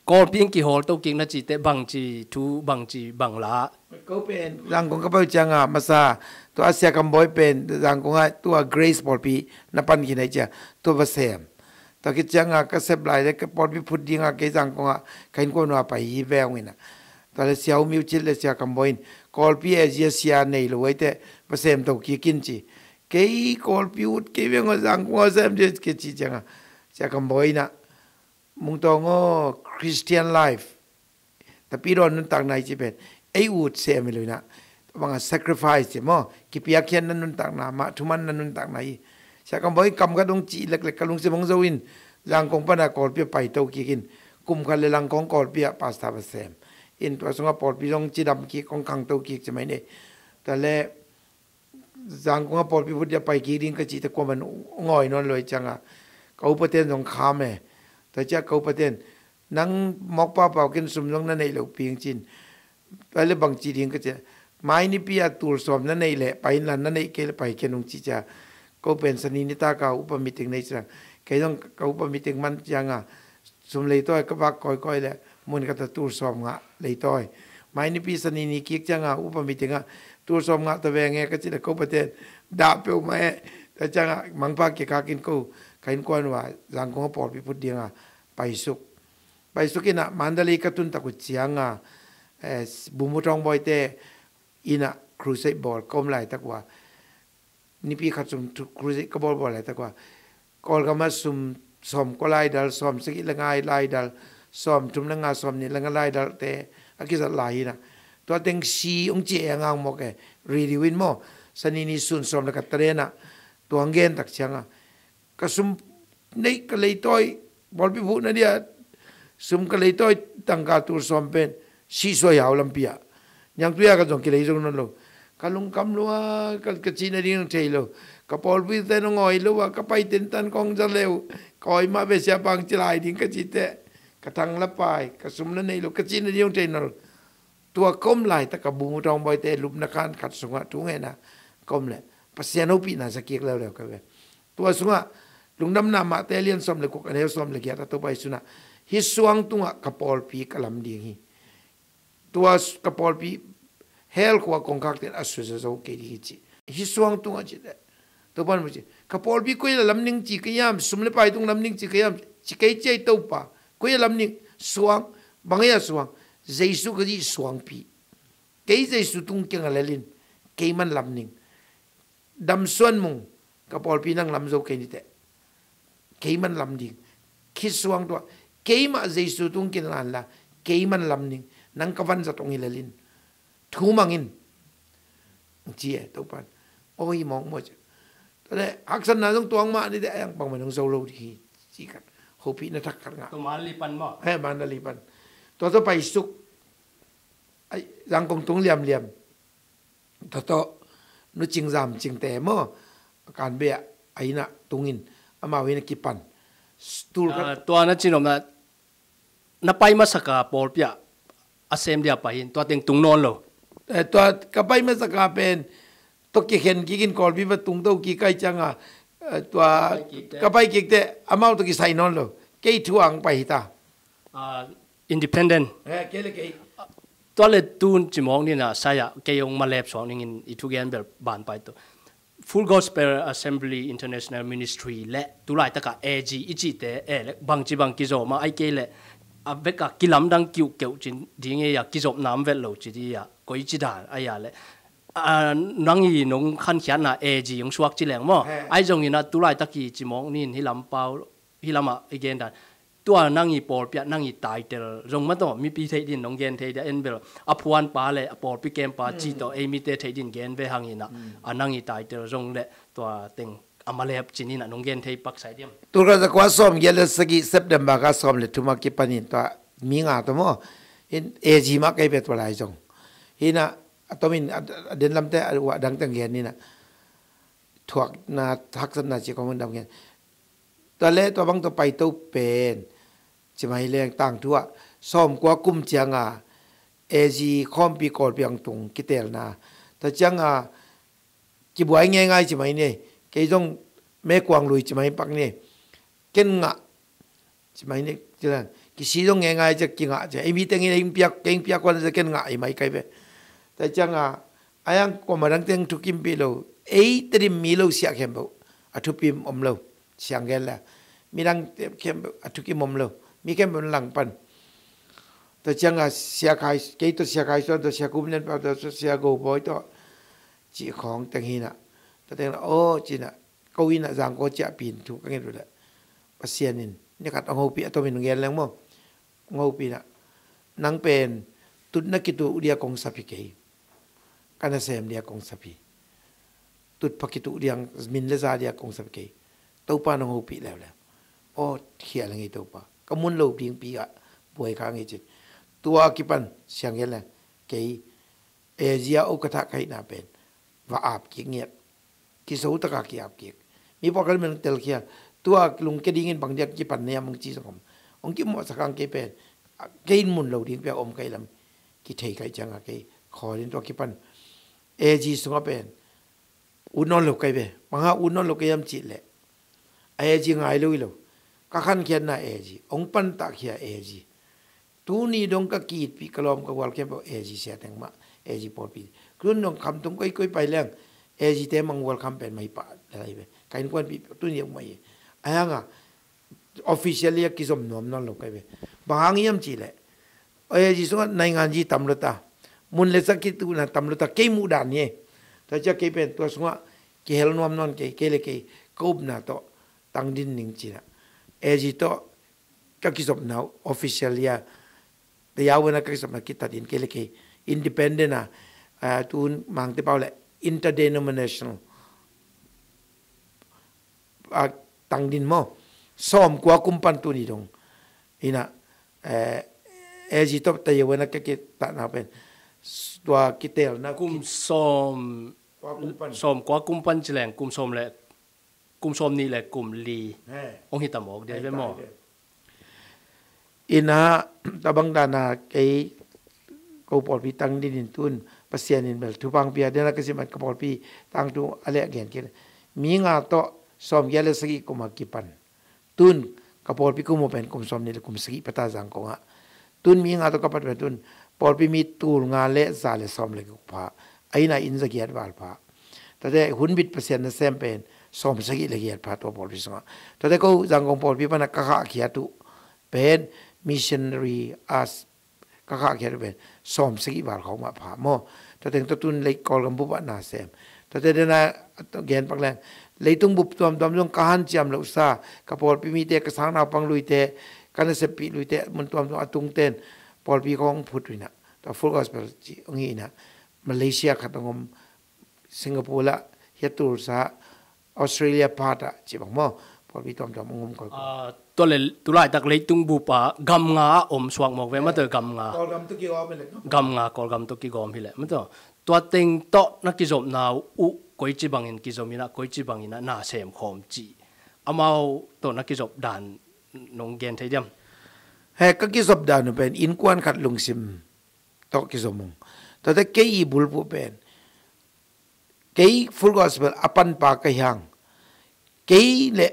Kawlpi in kihawl to kik na cite bangci thu, bangci bang la. Ko pen Zangkong ka pau cianga masa, tua Sia Kam Bawi pen Zangkong a tua Grace pawlpi na pan khin ai cia, tua va sem. Tua kicianga ka sep lai le ka pawlpi phut dinga kei Zangkong a ka innkuan ua pai hi veng ina. Tua le Sia U Miu Cit le Sia Kam Bawi in Kawlpi A G a sia nei lo ai te va sem to kik in ci. Kei Kawlpi ut kei veng a Zangkong a sem ci kei ci cianga Sia Kam Bawi ina. Mung Tawng aw, Christian life. Tapi dawn nuntakna i ci pen ei ut sem hi lo ina. Banga sacrifice ci maw, kipiakkhiatna nuntakna, mah thumanna nuntakna hi. Sia Kam Bawi kam ka dong cih leklek ka lungsim hong zo in Zangkong pana Kawlpi a pai to kik in kum khat le lang kong Kawlpi a pastor va sem in tua sunga pawlpi zong cidam kik kong khang to kik ci mai nei. Tua le Zangkong a pawlpi phut dia pai kik ding ka cih te kuaman ngawi nawn lo i cianga ka upaten zong kham e. Tua cia ka upaten nang mawkpa pau ken sum zong na neih lo ping cin. Tua le bang ci ding ka cia. Mai nipi a tul sawm na neih le pai inla na neih kei le pai ken hong ci cia. Ka upen sani nitaka upa meeting nei cia. Kei zong ka upa meeting man cianga sum leitawi ka vak kawikawi le mun kata tul sawm ngah leitawi. Mai nipi sani ni kik cianga upa meeting ah tul sawm ngah ta veng e ka ci le ka upaten dah peuhmah e. Tua cianga mangpha kikhakin ko ka innkuan ua Zangkong a pawlpi phut dinga paisuk. Paisuk ina Mandalay ka tun tak uh cianga, eh, Bumu Thawng Bawi te ina crusade bawl ka om laitak ua. Nipi khat sum crusade ka bawlbawl laitak ua Kawlgam ah sum sawm kua laidal, sawm sagih le nga laidal, sawm thum le nga, sawm nih le nga laidal te a kizat lai hi na. Tua teng si hong ci e ngang mawk e, riri win maw, sani ni sun sawm le khat ta den ah Tua hong gen tak cianga ka sum neih ka leitawi, pawlpi phuhna dia sum ka leitawi tangka tul sawm pen sihsuai hau lampi ah. Niangtui a ka zong kilei zo nawn lo. Ka lungkam lua, ka, ka cihna ding thei lo. Ka pawlpi ten hong awi lo a, ka pai tentan kong za leu. Ka awi mah ve siapa hong ci lai ding ka cih teh. Ka thang la pai, ka sum la nei lo, ka cihna ding thei nawn lo. Tua ka om laitak ka bu mu tawng bawite lupna khan khat sungah thu ngeina ka om leh Pasian hopihna za kik leuleu ka ve. Tua sungah Lungdamna Mate lian sawm le guk a neu sawm le giat ah Topa Jesu in hih suang tungah ka pawlpi ka lam ding hi. Tua ka pawlpi hell khua kongkhakte in a susia zo kei ding hi ci. Hih suang tungah ci leh Topa in mu ci, ka pawlpi koi la lam ning ci ka hiam, sum le pai tung lam ning ci ka hiam, ci kei ci ei Topa. Koi a lam ning, suang, bang ei a suang, Jesu ka zih suangpi. Kei Jesu tung kiang a lel in, kei man lam ning. Damsuan Mung, ka pawlpi nang lam zo kei ni teh. Kei man lam ding. Khit suang tua, keimah Jesu tung kiang a la, kei man lam ning. Nang ka vanzat hong hi lel in. Thu mang in. Ci e, Topa in. Aw hi mawkmawk ci. Tua leh haksatna zong tuang mah ni teh, a yang pang man hong zo lo ding hi. Ci khat. Hopihna thak khat ngah. Tua man li pan maw? He, man li pan. Tua tua pai suk. Ai, Zangkong tung liamliam. Tua tawh Nu Cing Zam Cingte maw? Kan beh ah, a inn ah tungin amau inn ah kipan. Tul khat. Ah, tua na cin om na, na pai masak a pawlpi ah a sem dia pai in, tua teng tung nawn lo. Eh, tua ka pai masak a pen tua kikhen kikin Kawlpi va tung to kik ai cianga, eh, tua ka pai kik teh amau tua kisai nawn lo. Kei thu ang pai hi ta. Ah, independent. Eh, kei le kei. Tua le tun cimawk nina saya kei ong malep suak ningin i thugen bel ban pai to. Full Gospel Assembly International Ministry le tulaitaka A G i cihte e le bangci bang kizawma ai kei le a veka kilamdang kiuhkeuh ci ding e a kizopna om vet lo ci di a koi ci dan ai a le a nang i nong khankhiatna A G ong suak ci leng maw? Ai zongin a tulaitaki cimawk nin hi lampau hi lamah i gen dan. Tua nang i pawlpi ah nang i title zong mataw mipi theih din nong gen thei dia en bel a phuanpa le a pawlpi kempa ci tawh ei mite theih din gen ve hangin ah a nang i title zong le tua teng a malep cinin ah nong gen thei pak sai diam. Tulkhat zakua sawm giat le sagih September ka sawm le thum a kipanin tua mi nga tawh maw in A G mah kei ve tua lai zong hinah a tomin a den lamte a uah dangteng gen ninah thuakna haksatna ci kong dam gen. Tua le tua bang tua paito pen cimai leng tangthu ah sawmkua kum cianga A G khawmpi Kawlpi ang tung kitelna tua cianga kibuai ngeingai cimai ni. Kei zong mekuang lui cimai pak ni. Ken ngah cimai ni. Kisi zong ngeingai cia kingah cia ei mi tengin ei piak kei piak kuan cia ken ngah ei mai kai ve. Tua cianga a yang kuama dang teng thukim pi lo ei tedim mi lo siah khempeuh a thupim om lo. Siang gen le midang khempeuh a thukim om lo. Mi khempeuh langpan. Tua cianga siakhai kei tua siakhai suan tua siakum nen pa tua sia go bawi tua cih khawng teng hinah tua teng la aw cinah ko inah zangkaw ciah pin thu ka nget uh le Pasian in ni khat hong hopih a tomin hong gen leng maw? Hong hopih inah nang pen tutna kituh dia kong sap hi kei. Ka nasem dia kong sap hi. Tutpha kituh diang min le za dia kong sap hi kei. Topa nong hopih leuleu. Aw khia le ngei Topa ka mun lo dingpi ah buai kha ngei cin. Tua kipan siang gen le kei A G a o ka thah ka hihna pen va ap kik ngiat. Kiso taka ki ap kik. Mi pawlkhat min telkhia tua lungke dingin bang diak kipan nei a mong ci zong om. Ong kimawhsak ang kei pen kei in mun lo ding pia om kai lam. Kithei kai cianga kei khawlin tua kipan A G sunga pen ut nawn lo kai ve. Banga ut nawn lo kai am cih leh A G ngai lo i lo. Ka khankhiatna A G ong pantah khia A G. Tuni dong ka kiitpih ka lawm ka gual khempeuh A G sia teng mah A G pawlpi. Kun dong khamtung koikoi pai leng A G te mang welcome pen mah hi pah lai ve. Ka innkuanpih tuni a um mah hi. A hanga officially a kizom nuam nawn lo kai ve. Bang hang hiam cih leh A G sungah naingan ji tam lo ta. Mun le sa kituhna tam lo ta kei muh dan hi. Tua cia kei pen tua sungah kihel nuam nawn kei kei le kei ka upna tawh tang din ning cinah A G tawh ka kizopna official ia te yau vena ka kizopna kitatin kei le kei independent a tun mangte pau le interdenominational a tang din maw. Sawm kua kum pan tuni dong ina, eh, A G top ta yeu na ka kitatna pen tua kitelna kum sawm, kua kum pan, sawm kua kum pan ci leng kum sawm le kum sawm nih le kum li hong hi ta mawk dia ve maw? Ina, tabang dana kei ko pawlpi tang dinin tun Pasian in bel thupang pia dena ka siman ka pawlpi tangtu a leh gen kei le mi nga tawh sawm giat le sagih kum a kipan tun ka pawlpi kum uh pen kum sawm nih le kum sagih pata Zangkong ah tun mi nga tawh ka pat pen tun pawlpi mi tul nga le za le sawm le guk pha a ina inn za giat val pha. Tate hun bit Pasian nasem pen sawm sagih le giat pha tua pawlpi sungah. Tate ko Zangkong pawlpi pana ka khahkhiat uh pen missionary as ka khahkhiat uh pen sawm sagih val khawng mah pha maw? Tua teng tua tun lei Kawlgam bup ah na sem. Tua te dena gen pak leng leitung bup tuamtuam zong ka hanciam lohsa ka pawlpi mite ka sang naupang luite ka naseppih luite mun tuamtuam a tungten pawlpi khawng phut uh inah tua Full Gospel ci hong hi inah Malaysia khat hong om, Singapore lah, hia Tulsa, Australia part ah ci bang maw? Pawlpi tuamtuam hong om koi koi. Ah, tua le tulaitak leitung bup ah gam nga ah om suak mawk ve maw tua gam nga. Kawlgam tawh kigawm hi le. Gam nga Kawlgam tawh kigawm hi le maw tua. Tua teng tawh na kizopna uh koici bangin kizom inah koici bangin ah na sem khawm ci amau tawh na kizop dan nong gen thei diam? He, ka kizop dan uh pen innkuan khat lungsim tawh kizom ung. Tate kei i bulphuh pen kei Full Gospel a panpa ka hiang kei le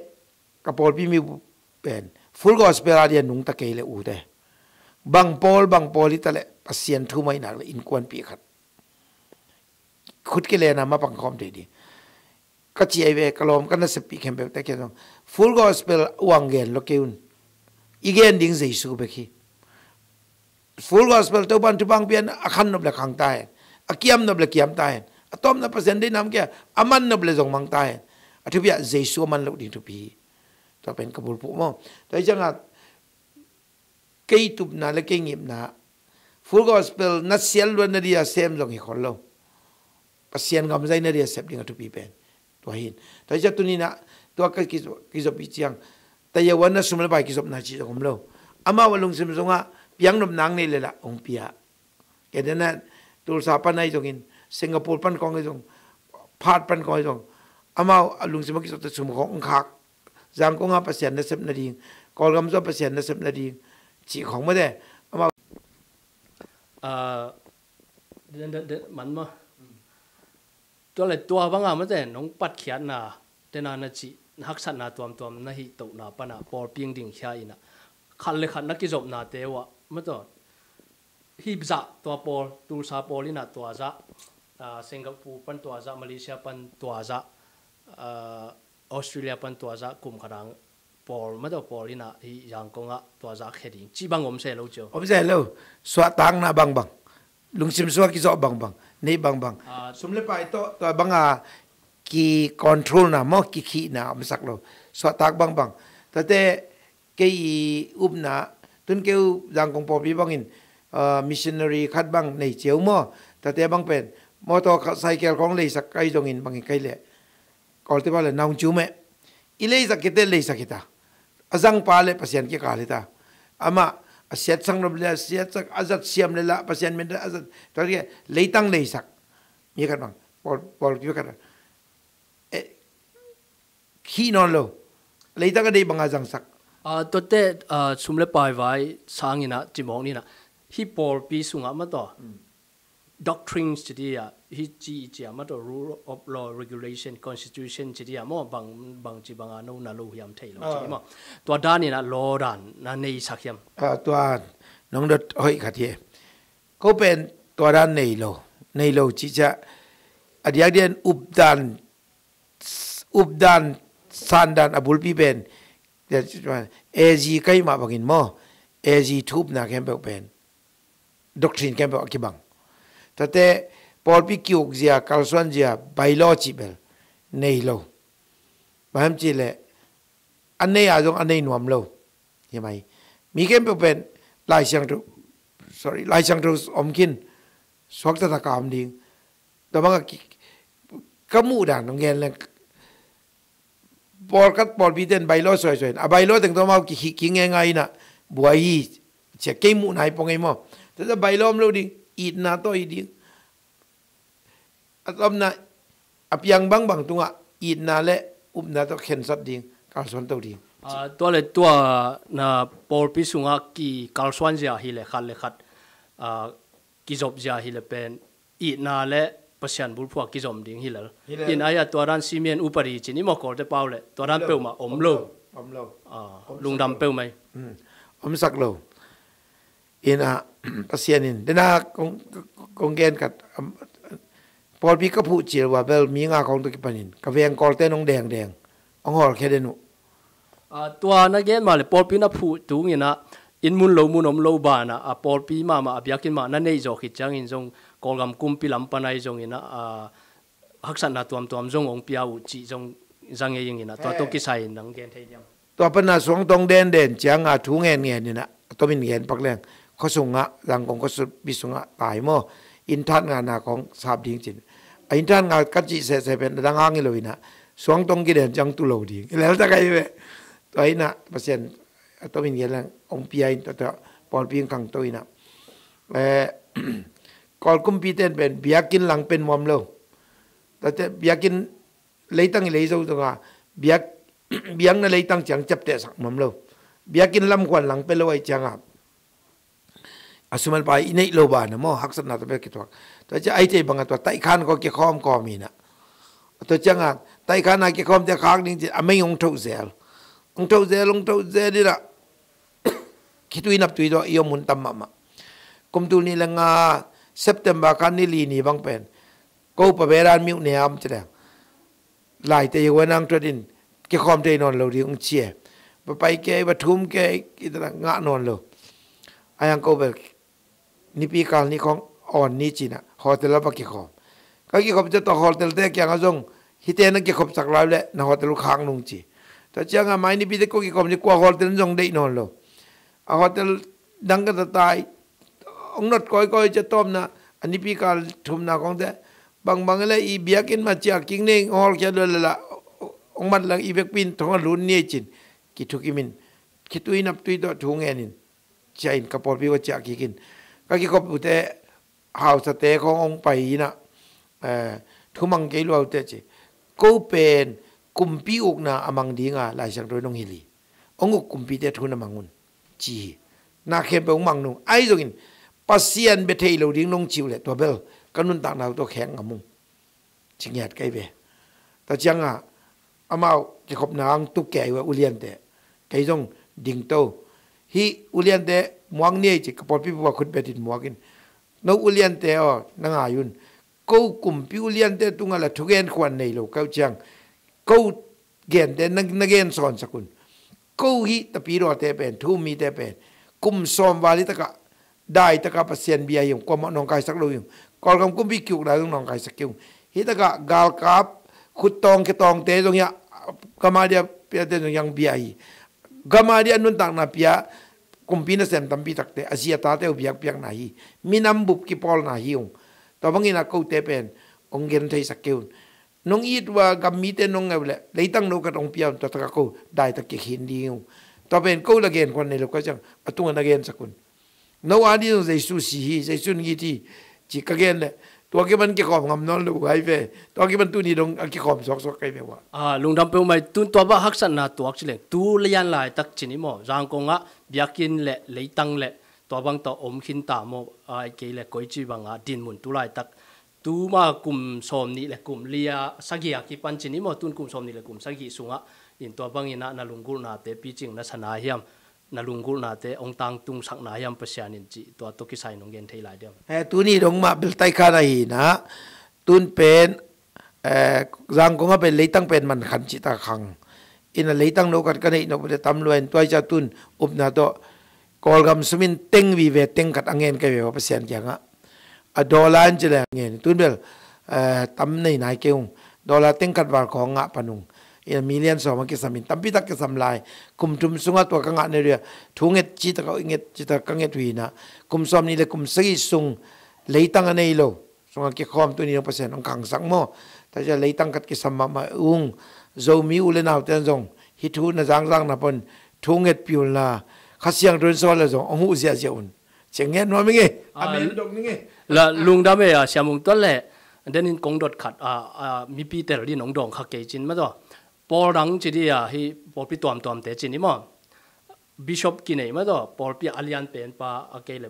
ka pawlpi mi pen Full Gospel a dia nungta kei le ute bang pawl bang pawl hita le Pasian thu mai nak le innkuanpi khat khut kilena mapang khawm thei ding. Ka ci ai ve ka lawm ka naseppih khempeuh te kian zong Full Gospel uang gen lo kei un. I gen ding Jesu bek hi. Full Gospel Topan thupang pian a khan nop le khang ta hen, a kiam nop le kiam ta hen, a tawpna Pasian dei nam kia a man nop le zong mang ta hen. A thupi ah Jesu a man loh ding thupi hi. Tua pen ka bulphuh maw? Tua hi ciangah kei tupna le kei ngimna Full Gospel na sial luat na dia sem zong hi khol lo. Pasian ngamzai na dia sep ding a thupi pen tua hin. Tua hi ciah tuninah tua ka kizo- kizop hi ciang tayawan na sum le pai kizopna cih zong om lo. Amau a lungsim zongah piang nop nang nei le lah hong pia. Kei dena Tulsa pan ahi zongin Singapore pan kong ahi zong Perth pan kong ahi zong amau a lungsim a kizopte sum khong hong khak Zangkong ah Pasian nasep nading, Kawlgam zong Pasian nasep nading cih khong mate. Amau ah, den- den- den- man maw? Tua le tua banga mate nong patkhiatna tena na cih na haksatna tuamtuam na hih tohna pana pawlpi ding khia inah khat le khat na kizopnate uh ah mataw hih zah tua pawl, Tulsa pawl inah tua zah, ah, Singapore pan tua zah, Malaysia pan tua zah, ah, Australia pan tua zah kum khat ang pawl mataw pawl inah hih Zangkong ah tua zah khia ding cih bang om se lo cio. Om se lo. Suahtakna bangbang, lungsim suah kizawh bangbang, neih bangbang, ah, sum le pai tawh tua banga ki control na maw, kikhihna omsak lo. Suahtak bangbang. Tate kei i upna tun keu Zangkong pawlpi bangin, ah, missionary khat bang nei ciau maw? Tate bang pen mawtaw kha- cycle khawng leisak kai zongin bangin kai leh Kawlte pa le naung ciu meh. I leisak kite leisak hita. A zangpa le Pasian kikal hita. Amah a siatsak nop le a siatsak a zat siam le lah Pasian min a zat tua leitang leisak. Mi khat bang pawl pawl khat bang. Eh, khih nawn lo. Leitang a deih banga zangsak. Ah, tuate, ah, sum le pai vai sanginah cimawk ninah hih pawlpi sungah mataw doctrines ci dia, hih ci i cia mataw rule of law, regulation, constitution ci dia maw bang bang ci banga no na lo hiam thei lo ci maw? Tua daninah law dan na neisak hiam? Ah, tua nong dot hoih khat hi. Ko pen tua dan nei lo, nei lo ci cia a diakdian updan updan sandan a bulpi pen A G kai mah bangin maw? A G thupna khempeuh pen doctrine khempeuh a kibang. Tate pawlpi kiuk zia kalsuan zia bailo cih bel nei lo. Bang hiam cih leh a nei a zong a nei nuam lo. Hi mai mi khempeuh pen Lai Siangtho, sorry, Lai Siangtho om khin suakta taka om ding. Tua banga ki- ka muh dan hong gen leng Pawlkhat pawlpi ten bailo suaisuai in a bailo teng tawh amau kihih kingei ngai inah buai hi. Cia kei muhna hi pong ei maw? Tata bailo om lo ding, itna tawh hi ding. A tawpna a piang bangbang tungah itna le upna tawh khensat ding, kalsuan to ding. Ah, tua le tua na pawlpi sungah kikalsuan zia hi le khat le khat, ah, kizop zia hi le pen itna le Pasian bulphuh a kizom ding hi lel. Hi lel. In ai a tua dan simen upadi cin i mawkawlte pau le tua dan peuhmah om lo. Om lo. Ah, lungdam peuhmah hi. Omsak lo. Ina Pasian in dena kong gen khat, pawlpi ka phuh cil ua bel mi nga kong to kipanin ka veng kawlte nong dengdeng ong hawlkhia den uh. Tua na gen mah le pawlpi na phuh tung ina inn mun lo mun om lo bana a pawlpi mahmah a biakinn mah na neih zawh khit ciangin zong Kawlgam kumpi lam panai zong ina haksatna tuamtuam zong ong pia uh cih zong za ngei ing ina tua tawh kisai in nang gen thei diam? Tua pana suangtong denden cianga thu ngen ngen ina a tomin gen pak leng khuasungah Zangkong khuasupi sungah tai maw? Inn that ngana kong sap ding cin a inn that nga ka cih sehseh pen a dang hang hi lo ina suangtong kiden ciang tu lo ding i leltak ahi ve. Tua ina Pasian a tomin gen leng ong pia in tua pawlpi in khangto ina Kawl kumpi ten pen biakinn lang pen muam lo. Tate biakinn leitang i lei zo zonga biak biakna leitang ciang ciaptehsak nuam lo. Biakinn lamkhuan lang pe lo aih cianga a suman pa i neih lo bana maw haksatna tabel kituak. Tua cia ai tei banga tua taihkhan ko kikhawm kawm ina tua cianga taihkhan a kikhawm tia khak ding ci a mei ong thoh zel ong thoh zel ong thoh zel ina khitui naptui tawh i om hun tam mahmah. Kumtul ni le nga September khan ni li ni bang pen ko pa beran miuh ne am ci leng laite i huanang tuatin kikhawm thei nawn lo ding ung cie. Papai kei pathum kei ngah nawn lo. Ayang ko bel nipi kal ni khong awn ni cina hotel a va kikhawm. Ka kikhawm cia tawh hotel te kianga zong hite na kikhawmsak lai le na hotel uh khak nung ci. Tua cianga mai nipite ko kikhawm ni kua hotel zong deih nawn lo. A hotel dang ka tatai ong not kawikawi cia tawpna a nipi kal thumna kongte bangbang le i biakinn ma ciah kik nei ong hawlkhia lua lala ong mat lang i vekpin thong a lut ni ei cin kithukimin khitui naptui tawh thu ngenin cia in ka pawlpi ua ciah kikin ka kikhop ute hausate khong ong pai ina thumang kei luaute ci. Ko pen kumpi ukna a mang dinga Lai Siangtho in ong hilh hi. Ong uk kumpite thu na mang un ci hi. Na khempeuh ong mang nung ai zongin Pasian bia thei lo ding nong ci uh le tua bel ka nuntakna uh tawh khek ngam ung ci ngiat kai ve. Tua cianga amau kikhopna ang tuk kei uh a uliante kei zong dingto hi. Uliante muak ni ei ci ka pawlpi pua khut betin muakin no uliante aw na ngai un. Ko kumpi uliante tunga la thugen khuan nei lo kau ciang ko gente na gen sawnsak un. Ko hih tapiruate pen thu mite pen kum sawm val hitakah daitaka Pasian bia hi ung kuamah nawngkaisak lo hi ung. Kawlgam kumpi kiukna zong nawngkaisak hi ung. Hitakah galkap khuttawng khitawngte zong hiah Gamadia piate zong hiang bia hi. Gamadia nuntakna pia kumpi nasem tampi takte a zi a tate uh biakpiakna hi. Minam bup kipawlna hi ung. Tua bangina kote pen ong gen theisak kei un. Nong it ua gam mite nong ngeu le leitang no khat ong pia un tua taka ko daitak kikhin ding ung. Tua pen ko la gen khuan nei lo ka ciang a tunga na gensak un. No a ding zong Jesu si hi Jesu ngit hi ci ka gen le tua kiman kikhawm ngam nawn lo uh ai ve. Tua kiman tuni dong a kikhawm suaksuak kai ve ua. Lungdam peuhmai tun tua bah haksatna tuak ci leng tu lian laitak cin i maw Zangkongah biakinn le leitang le tua bang tawh om khinta maw ai kei le koici banga dinmun tu laitak tuma kum sawm nih le kum lia sagih a kipan cin i maw tun kum sawm nih le kum sagih sungah in tua bangin ah na lunggulhnate picing na sana hiam na lunggulhnate ong tangtungsakna hiam Pasian in cih tua tawh kisai nong gen thei lai diam? He tuni dong mah beltaikhan ahi na tun pen Zangkong a pen leitang pen mankhan cihta khang ina leitang no khat ka neih nopte tam luain tuai ca tun upna tawh Kawlgam sumin teng vive teng khat a ngen kai ve va Pasian kiangah a dollar in ci le ngen tun bel tam nei nai kei ung. Dollar teng khat val khawng ngah pan ung. Ina million sawm a kisam in tampi tak kisam lai kum thum sungah tua ka ngah ne ria thu nget citak nget citak ka nget uh ina kum sawm nih le kum sagih sung leitang a nei lo sungah kikhawm tuni dong Pasian hong khangsak maw. Tua ciang leitang khat kisam mahmah ung. Zomi u le naute zong hih thu na zangzang na pon thu ngetpih unla Kha Siangtho in sawl le zong hong huh ziahziah un. Ciang ngen nuam ing e. Amen dong ning e. La lungdam e a Sia Mung, tua le denin kong dot khat a, a mipi tel din hong dawng kha kei cin maw tua. Pawl dang ci di a hih pawlpi tuamtuamte cin i maw. Bishop kinei maw tua, pawlpi a lian penpa a kei le,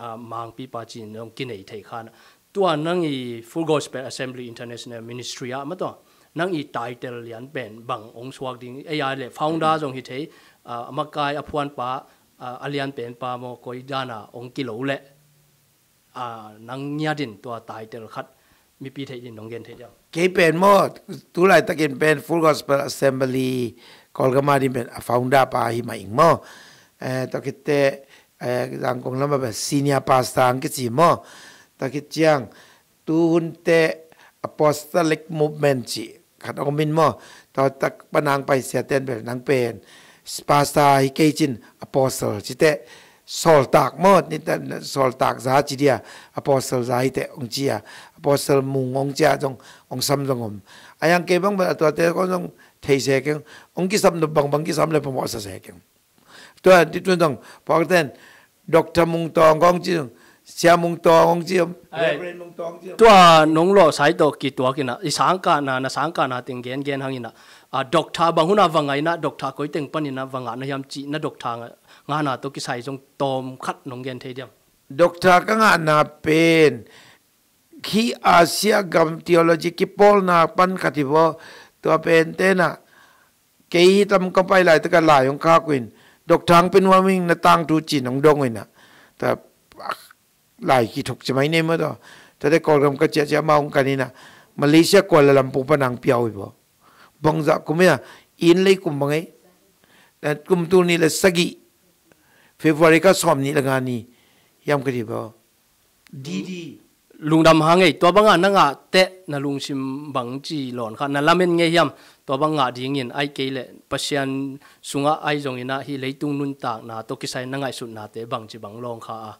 a, mangpipa cin zong kinei thei khan. Tua nang i Full Gospel Assembly International Ministry ah maw tua, nang i title lian pen bang hong suak ding, ei a le founder zong hi thei, a, a makai a phuanpa, a, a lian penpa maw, koi dana hong kilo le, a, nang ngiat in tua title khat mipi theih din nong gen thei diam? Kei pen maw, tu laitakin pen Full Gospel Assembly Kawlgam a din pen a founder pa hi mah ing maw. Eh, tua khitte, eh, Zangkong lamah pen senior pastor ang kici maw. Tua khit ciang tu hunte apostolic movement ci khat om in maw. Tua tak panang paisiaten bel nang pen pastor hi kei cin apostle cite, sawltak maw, ni ta, sawltak za ci dia, apostle za hite hong ci a, apostle mung hong ci a zong hong sam zong om. A yang kei bang bel a tuate kong zong thei se keng, hong kisam nop bangbang kisam le pamawh sa se keng. Tua ti tun zong pawlten Doctor Mung Tawng kong ci, Sia Mung Tawng kong ci om, Reverend Mung Tawng ci om. Tua nong lawh sai tawh kituak inah i sangkahna, na sangkahna teng gengen hang inah, a, doctor bang hunah va ngah inah, doctor koi teng pan inah va ngah na hiam cih na doctor ngahna tawh kisai zong tawm khat nong gen thei diam? Doctor ka ngahna pen hih Asia gam theology kipawlna pan khat hi vaw. Tua pen tenah kei hi tam ka pai lai taka lai hong khak uh in, doctor hong pe nuam ing na tangthu cin hong dong uh inah. Tua lai kithuk ci mai nei maw tua. Tate Kawlgam ka ciahciah amau hong kan inah Malaysia Kuala Lumpur pan ang piau hi vaw. Bangzah kum ia, in lei kum bang ei. Kum tul nih le sagih February kha sawm nih le nga ni hiam ka ti vaw. Didi. Lungdam hang ei, tua bangah na ngah teh na lungsim bangci lawn kha, na lamen ngei hiam? Tua bang ngah dingin ai kei le Pasian sungah ai zonginah hih leitung nuntakna tawh kisai na ngaihsutnate bangci bang lawng kha a?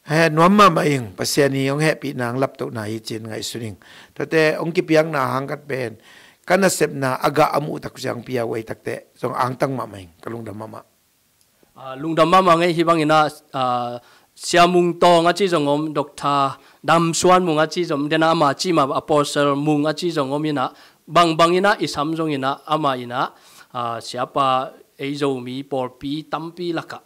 He, nuam mahmah ing, Pasian hi hong hehpihna hong laptohna hi cin ngaihsun ing. Tuate hong kipiakna hang khat pen ka nasepna a gah a muh tak ciang pia uh ei takteh zong angtang mahmah ing, ka lungdam mahmah. Ah, lungdam mahmah ngei hi banginah, ah, Sia Mung Tawng a ci zong om, Doctor Dam Suan Mung a ci zong om, dena ama ci ma Apostle Mung a ci zong om inah, bangbanginah i sam zonginah ama inah, ah, siapa ei Zomi pawlpi tampi lakah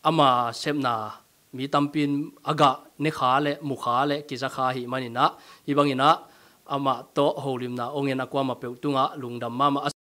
ama sepna mi tampi in a gah ne kha le mu kha le kiza kha hi maninah, hi banginah amah tawh holimna ong en a kuamah peuh tungah lungdam mahmah a